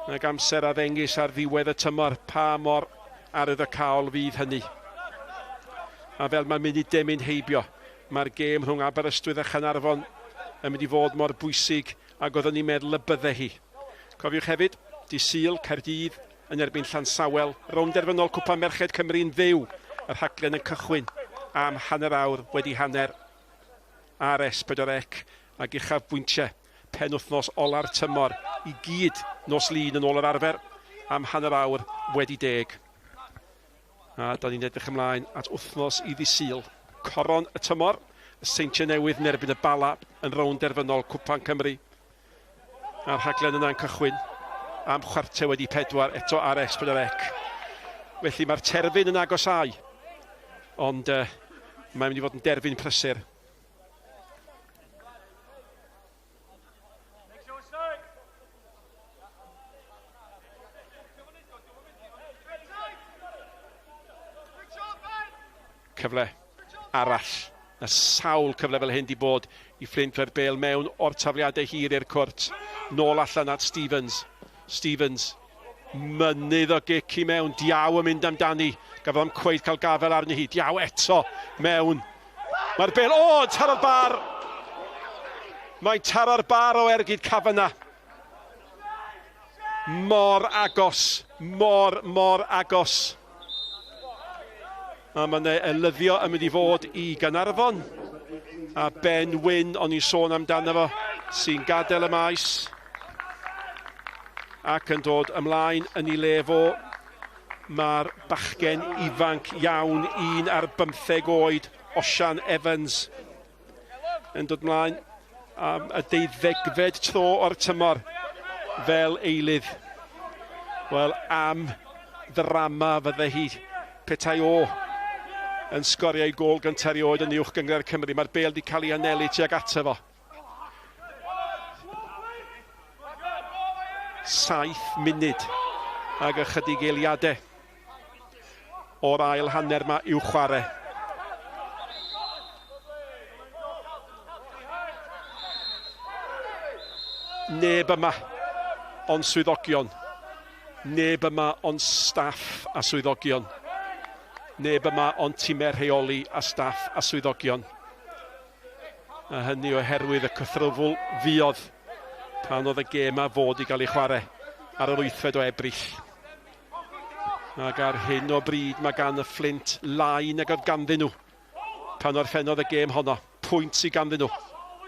Speaker 1: Ac amser a ddengys ar ddiwedd y tymor pa mor arwyddocaol fydd hynny. A fel mae'n mynd i demyn heibio, mae'r gêm rhwng Aberystwyth a Chaernarfon yn mynd i fod mor bwysig ag oeddwn ni'n meddwl y bydde hi. Cofiwch hefyd, di Sul, Caerdydd yn erbyn Llansawel, rownd derfynol Cwpan Merched Cymru'n fyw, y rhaglen yn cychwyn am 1:30 ar S4C ac uchafbwyntiau penwythnos ola'r tymor i gyd nos Lun yn ôl yr arfer am 10:30. A da ni'n edrych ymlaen at wythnos i ddydd Sul. Coron y tymor, y Seintiau Newydd yn erbyn y Bala yn rownd derfynol Cwpan Cymru. A'r rhaglen yna'n cychwyn am 3:45 eto ar S4C. Felly mae'r terfyn yn agosáu, ond mae'n mynd i fod yn derfyn prysur. Cyfle arall. Y sawl cyfle fel hyn di bod i Fflint roi'r bêl mewn o'r tafliadau hir i'r cwrt. Nôl allan at Stevens. Stevens. Mynydd o gic i mewn. Diaw yn mynd amdani. Gafodd am cweit cael gafel arni hi. Diaw eto mewn. Mae'r bêl, o, taro'r bar! Mae'n taro'r bar o ergyd Kavanagh. Mor agos, mor, mor agos. A mae'n elyddio yn mynd i fod i Gaernarfon. A Ben Wyn, o'n i'n sôn amdano fo, sy'n gadael y maes ac yn dod ymlaen yn ei le fo. Mae'r bachgen ifanc iawn, 15 oed, Osian Evans, yn dod ymlaen am y 12fed tro o'r tymor fel eilydd. Wel, am ddrama fydde hi petai o yn sgorio ei gôl gyntaf erioed yn Uwch Gynghrair Cymru. Mae'r bêl wedi cael ei anelu tuag ato fo. 7 munud ag ychydig eiliadau o'r ail hanner ma i'w chwarae. Neb yma ond swyddogion. Neb yma ond staff a swyddogion. Neb yma ond timau rheoli a staff a swyddogion. A hynny oherwydd y cythrwfl fuodd pan oedd y gêm a fod i gael ei chwarae ar yr 8fed o Ebrill. Ac ar hyn o bryd mae gan y Fflint lai nag oedd ganddyn nhw pan orffennodd y gêm honno. pwynt sydd ganddyn nhw.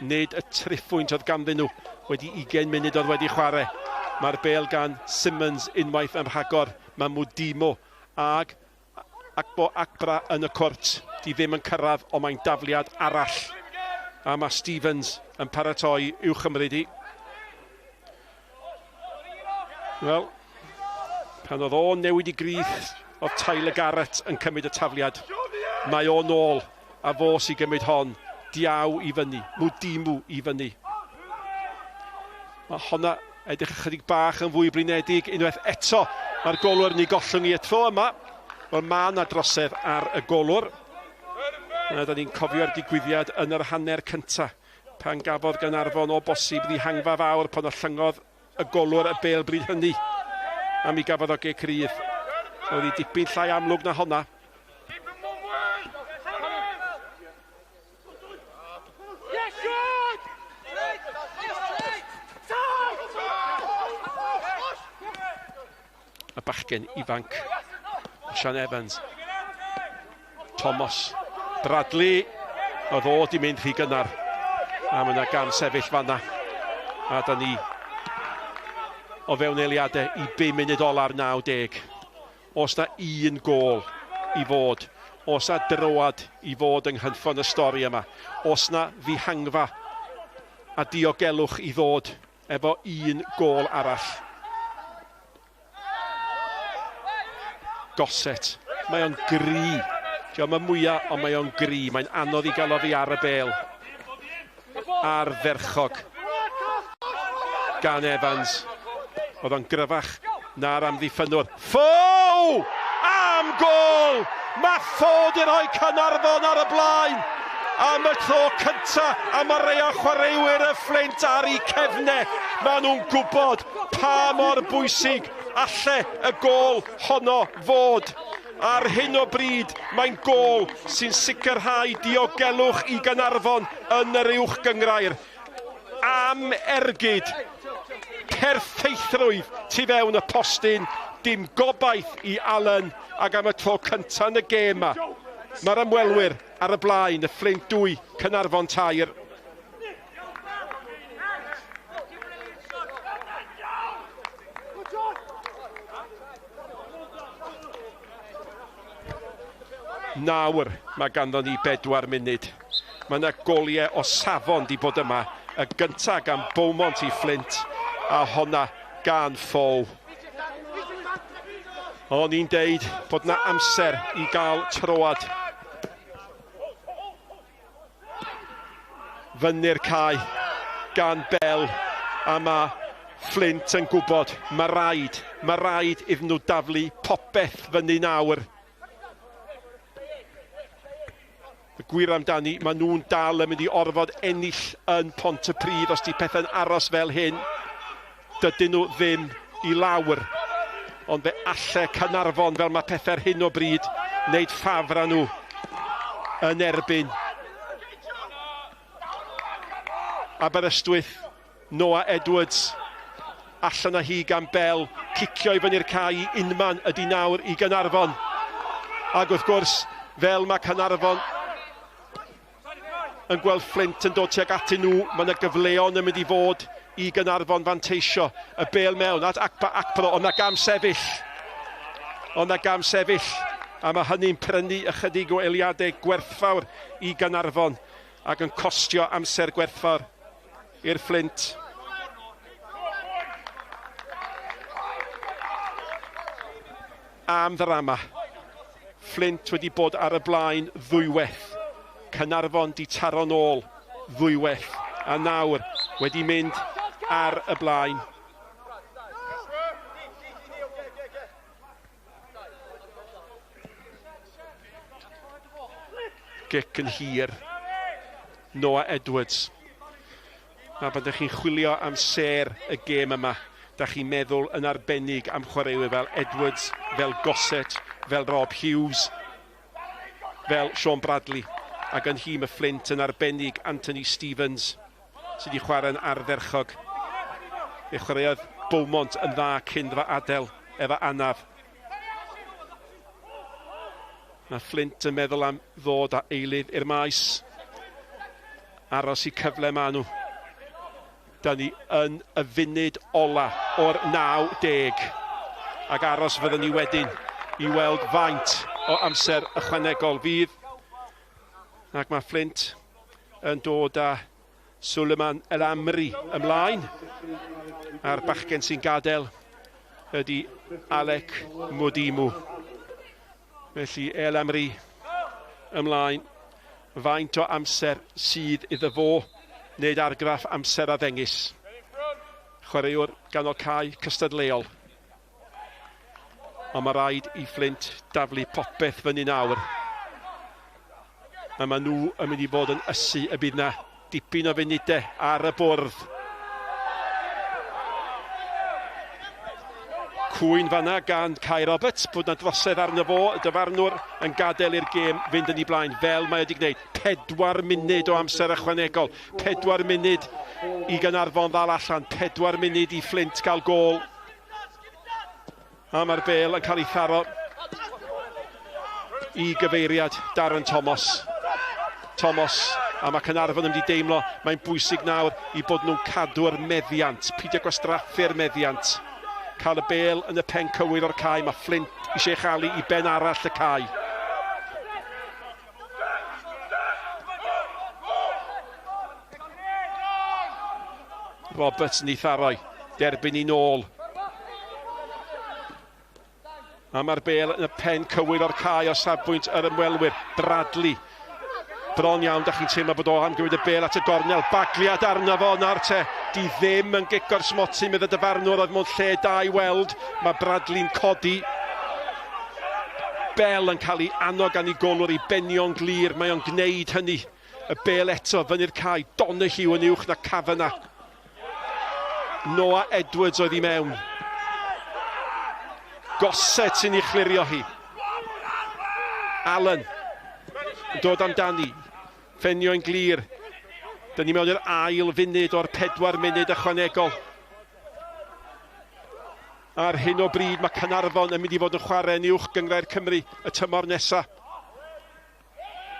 Speaker 1: Nid y triphwynt oedd ganddyn nhw wedi 20 munud oedd wedi chwarae. Mae'r bêl gan Simmons unwaith yn rhagor. Mae Mwdimo ag Akpo Akpra yn y cwrt. Di ddim yn cyrraedd, ond mae'n dafliad arall. A mae Stevens yn paratoi i'w chymryd hi. Wel, pan oedd o'n newid i grith, oedd Tyler Garrett yn cymryd y tafliad. Mae o'n ôl, a fo sy'n gymryd hon. Diaw i fyny, Mwdimu i fyny. Mae honna edrych ychydig bach yn fwy blinedig unwaith eto. Mae'r golwr yn ei gollwng i y tro yma. Wel, mae yna drosedd ar y golwr. Yna, da ni'n cofio'r digwyddiad yn yr hanner cynta, pan gafodd Gaernarfon o bosib ddihangfa fawr pan ollyngodd y golwr y bêl bryd hynny. A mi gafodd o gic rydd. Oedd hi dipyn llai amlwg na honna. Y bachgen ifanc, Sian Evans. Thomas Bradley, oedd o di mynd rhy gynnar. A mae yna gam sefyll fanna. A da ni o fewn eiliadau i 5 munud ola'r 90. Os na un gôl i fod, os na droad i fod yng nghynffon y stori yma, os na ddihangfa a diogelwch i ddod efo un gôl arall. Gossett, mae o'n gry. Diolch yn mwyaf, ond mae o'n gry. Mae'n anodd i gael oddi ar y bêl. Ardderchog gan Evans. Oedd o'n gryfach na'r amddiffynnwr. Ffow! Am gôl! Mae Ffow di rhoi Caernarfon ar y blaen! Am y tro cynta, a mae rhai o chwaraewyr y Fflint ar eu cefne. Maen nhw'n gwybod pa mor bwysig alle y gôl honno fod. Ar hyn o bryd, mae'n gôl sy'n sicrhau diogelwch i Gaernarfon yn yr uwch gynghrair. Am ergyd, perffeithrwydd tu fewn y postyn, dim gobaith i Allen, ac am y tro cyntaf yn y gêm yma, mae'r ymwelwyr ar y blaen, y Fflint 2, Caernarfon 3. Nawr mae ganddo ni 4 munud. Mae yna goliau o safon di bod yma. Y gynta gan Beaumont i Fflint, a honna gan Ffow. O'n i'n deud bod yna amser i gael troad. Fyny'r cae gan Bell, a mae Fflint yn gwybod mae rhaid iddyn nhw daflu popeth fyny nawr. Y gwir amdani, maen nhw'n dal yn mynd i orfod ennill yn Pontypridd os di pethau'n aros fel hyn. Dydyn nhw ddim i lawr. Ond fe alle Caernarfon, fel mae pethau ar hyn o bryd, wneud ffafr â nhw yn erbyn Aberystwyth. Noah Edwards allan â hi gan Bell, cicio i fyny'r cae i unman ydy nawr i Gaernarfon. Ac wrth gwrs, fel mae Caernarfon yn gweld Fflint yn dod tuag atyn nhw, mae yna gyfleon yn mynd i fod i Gaernarfon fanteisio. Y bêl mewn at Akpa Akpro, ond na gam sefyll. Ond na gam sefyll. A mae hynny'n prynu ychydig o eiliadau gwerthfawr i Gaernarfon ac yn costio amser gwerthfawr i'r Fflint. Am ddrama. Fflint wedi bod ar y blaen ddwywaith. Caernarfon di taro nôl ddwywaith. A nawr wedi mynd ar y blaen. Gic yn hir. Noah Edwards. A pan ydych chi'n chwilio am sêr y gêm yma, da chi'n meddwl yn arbennig am chwaraewyr fel Edwards, fel Gossett, fel Rob Hughes, fel Sean Bradley, ac yn nhîm y Fflint yn arbennig Anthony Stevens, sydd wedi chwarae'n ardderchog. Fe chwaraeodd Beaumont yn dda cyn iddo adael efo anaf. Mae Fflint yn meddwl am ddod â eilydd i'r maes. Aros i cyfle maen nhw. Da ni yn y funud ola o'r 90. Ac aros fyddwn ni wedyn i weld faint o amser ychwanegol fydd. Ac mae Flint yn dod â Suleiman El Amri ymlaen. A'r bachgen sy'n gadael ydy Alec Mudimu. Felly El Amri ymlaen. Faint o amser sydd iddo fo wneud argraff amser a ddengys. Chwaraewr ganol cae cystadleuol. Ond mae rhaid i Flint daflu popeth fyny nawr. A maen nhw yn mynd i fod yn ysu y bydd na dipyn o funudau ar y bwrdd. Cwyn fanna gan Kai Roberts bod na drosedd arno fo, y dyfarnwr yn gadael i'r gêm fynd yn ei blaen fel mae wedi gwneud. 4 munud o amser ychwanegol, 4 munud i Gaernarfon ddal allan, 4 munud i Flint gael gôl. A mae'r bêl yn cael ei tharo i gyfeiriad Darren Thomas. Thomas, a mae Caernarfon yn mynd i deimlo, mae'n bwysig nawr i bod nhw'n cadw'r meddiant, peidio gwastraffu'r meddiant. Cael y bêl yn y pen cywir o'r cae, mae Flint eisiau ei chael i ben arall y cae. Roberts yn ei tharoi, derbyn i nôl. A mae'r bêl yn y pen cywir o'r cae o safbwynt yr ymwelwyr. Bradley. Bron iawn, da chi'n teimlo bod o am gymryd y bêl at y gornel. Bagliad arno fo nawr te. Di ddim yn gico'r smotyn, medd y dyfarnwr, oedd mewn lle da i weld. Mae Bradley'n codi. Bell yn cael ei annog gan ei golwr i benio'n glir. Mae o'n gwneud hynny. Y bêl eto fyny'r cae. Donoghue yn uwch na Kavanagh. Noah Edwards oedd i mewn. Gossett sy'n ei chlirio hi. Allen yn dod amdani. Fenio'n glir. Dyn ni mewn i'r ail funud o'r 4 munud ychwanegol. Ar hyn o bryd mae Caernarfon yn mynd i fod yn chwarae yn uwch gynghrair Cymru y tymor nesaf.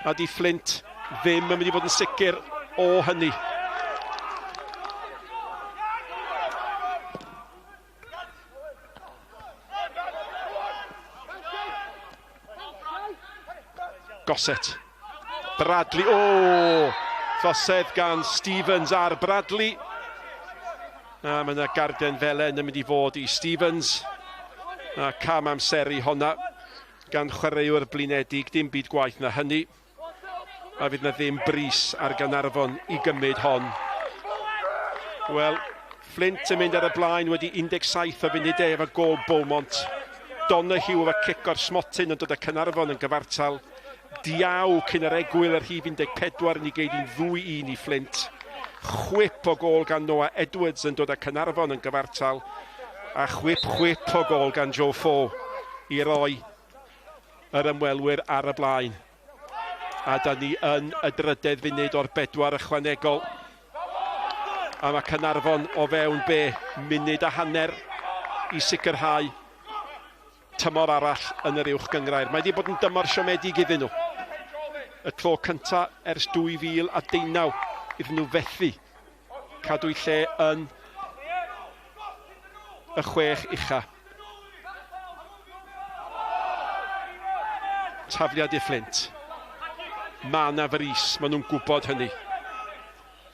Speaker 1: A di Flint ddim yn mynd i fod yn sicr o hynny. Gossett. Bradley, o! Trosedd gan Stevens ar Bradley. A mae yna garden felen yn mynd i fod i Stevens. A cam amseru honna gan chwaraewr blinedig, dim byd gwaith na hynny. A fydd na ddim bris ar Gaernarfon i gymryd hon. Wel, Flint yn mynd ar y blaen wedi 17 o funudau efo gôl Beaumont. Donoghue efo cic o'r smotyn yn dod â Caernarfon yn gyfartal. Diaw cyn yr egwyl yr rhif 14 yn ei geid i'n 2-1 i Flint. Chwip o gôl gan Noah Edwards yn dod â Caernarfon yn gyfartal. A chwip chwip o gôl gan Joe Fo i roi yr ymwelwyr ar y blaen. A da ni yn y drydedd funud o'r bedwar ychwanegol. A mae Caernarfon o fewn be, munud a hanner i sicrhau tymor arall yn yr uwch gynghrair. Mae wedi bod yn dymor siomedig iddyn nhw. Y tro cyntaf ers 2019 iddyn nhw fethu cadw'u lle yn y chwech ucha. Tafliad i Flint. Mae yna frys, maen nhw'n gwybod hynny.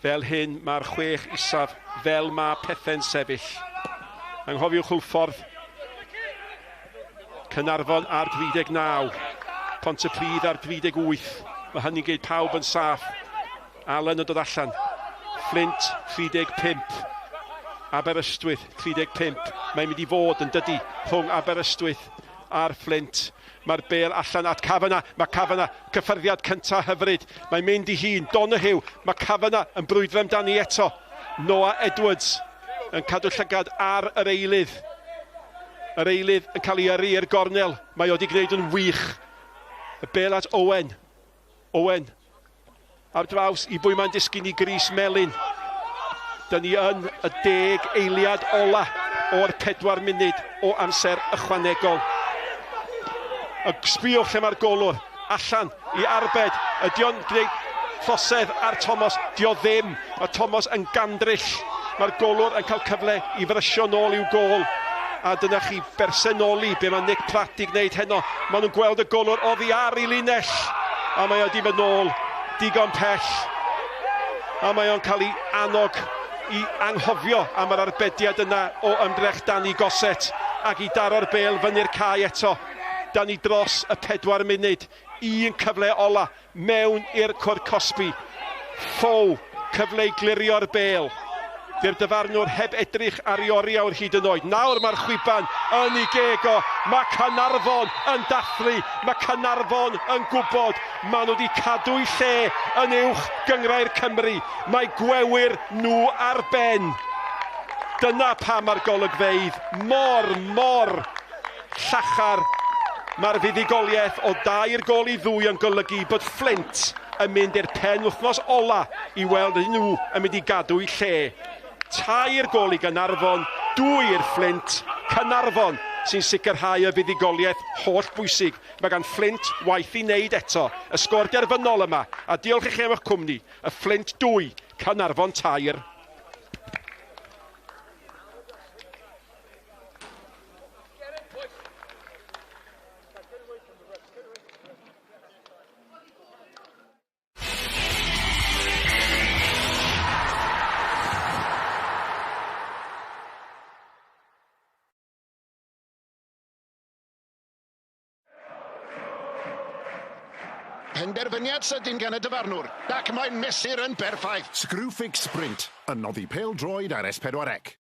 Speaker 1: Fel hyn mae'r chwech isaf, fel mae pethau'n sefyll. Anghofiwch Hwlffordd. Caernarfon ar 39. Pontypridd ar 38. Mae hynny'n gwneud pawb yn saff. Allen yn dod allan. Flint 35. Aberystwyth 35. Mae'n mynd i fod yn dydy rhwng Aberystwyth a'r Flint. Mae'r bêl allan at Kavanagh. Mae Kavanagh, cyffyrddiad cyntaf hyfryd. Mae'n mynd i hun. Donoghue. Mae Kavanagh yn brwydro amdani eto. Noah Edwards yn cadw llygad ar yr eilydd. Yr eilydd yn cael ei yrru i'r gornel. Mae o wedi gwneud yn wych. Y bêl at Owen. Owen ar draws i bwy mae'n disgyn i Gris Melin. Dyn ni yn y 10 eiliad ola o'r 4 munud o amser ychwanegol. Y sbïwch lle mae'r golwr allan i arbed. Ydy o'n gwneud... Thosedd ar Thomas, dio ddim. Mae Thomas yn gandryll. Mae'r golwr yn cael cyfle i frysio nôl i'w gôl. A dyna chi bersenoli be mae Nick Pratt i gwneud heno. Maen nhw'n gweld y golwr oddi ar ei linell. A mae o di fynd nôl digon pell. A mae o'n cael ei annog i anghofio am yr arbediad yna o ymdrech Danny Gossett ac i daro'r bêl fyny'r cae eto. Da ni dros y 4 munud. Un cyfle ola mewn i'r cwrt cosbi. Ffow, cyfle i glirio'r bêl. Di'r dyfarnwr heb edrych ar ei oriawr hyd yn oed. Nawr mae'r chwiban yn ei geg o. Mae Caernarfon yn dathlu. Mae Caernarfon yn gwybod. Maen nhw wedi cadw'u lle yn uwch gynghrair Cymru. Mae gwewyr nhw ar ben. Dyna pam mae'r golygfeydd mor, mor llachar. Mae'r fuddugoliaeth o 3-2 yn golygu bod Flint yn mynd i'r pen wythnos ola i weld ydyn nhw yn mynd i gadw'u lle. 3 gôl i Gaernarfon, 2 i'r Flint. Caernarfon sy'n sicrhau y fuddugoliaeth holl bwysig. Mae gan Flint waith i wneud eto. Y sgôr derfynol yma, a diolch i chi am eich cwmni, y Flint 2, Caernarfon 3.
Speaker 6: Penderfyniad sydyn gan y dyfarnwr, ac mae'n mesur yn berffaith.
Speaker 7: Screwfix Sprint, yn noddi pêl-droed ar S4C.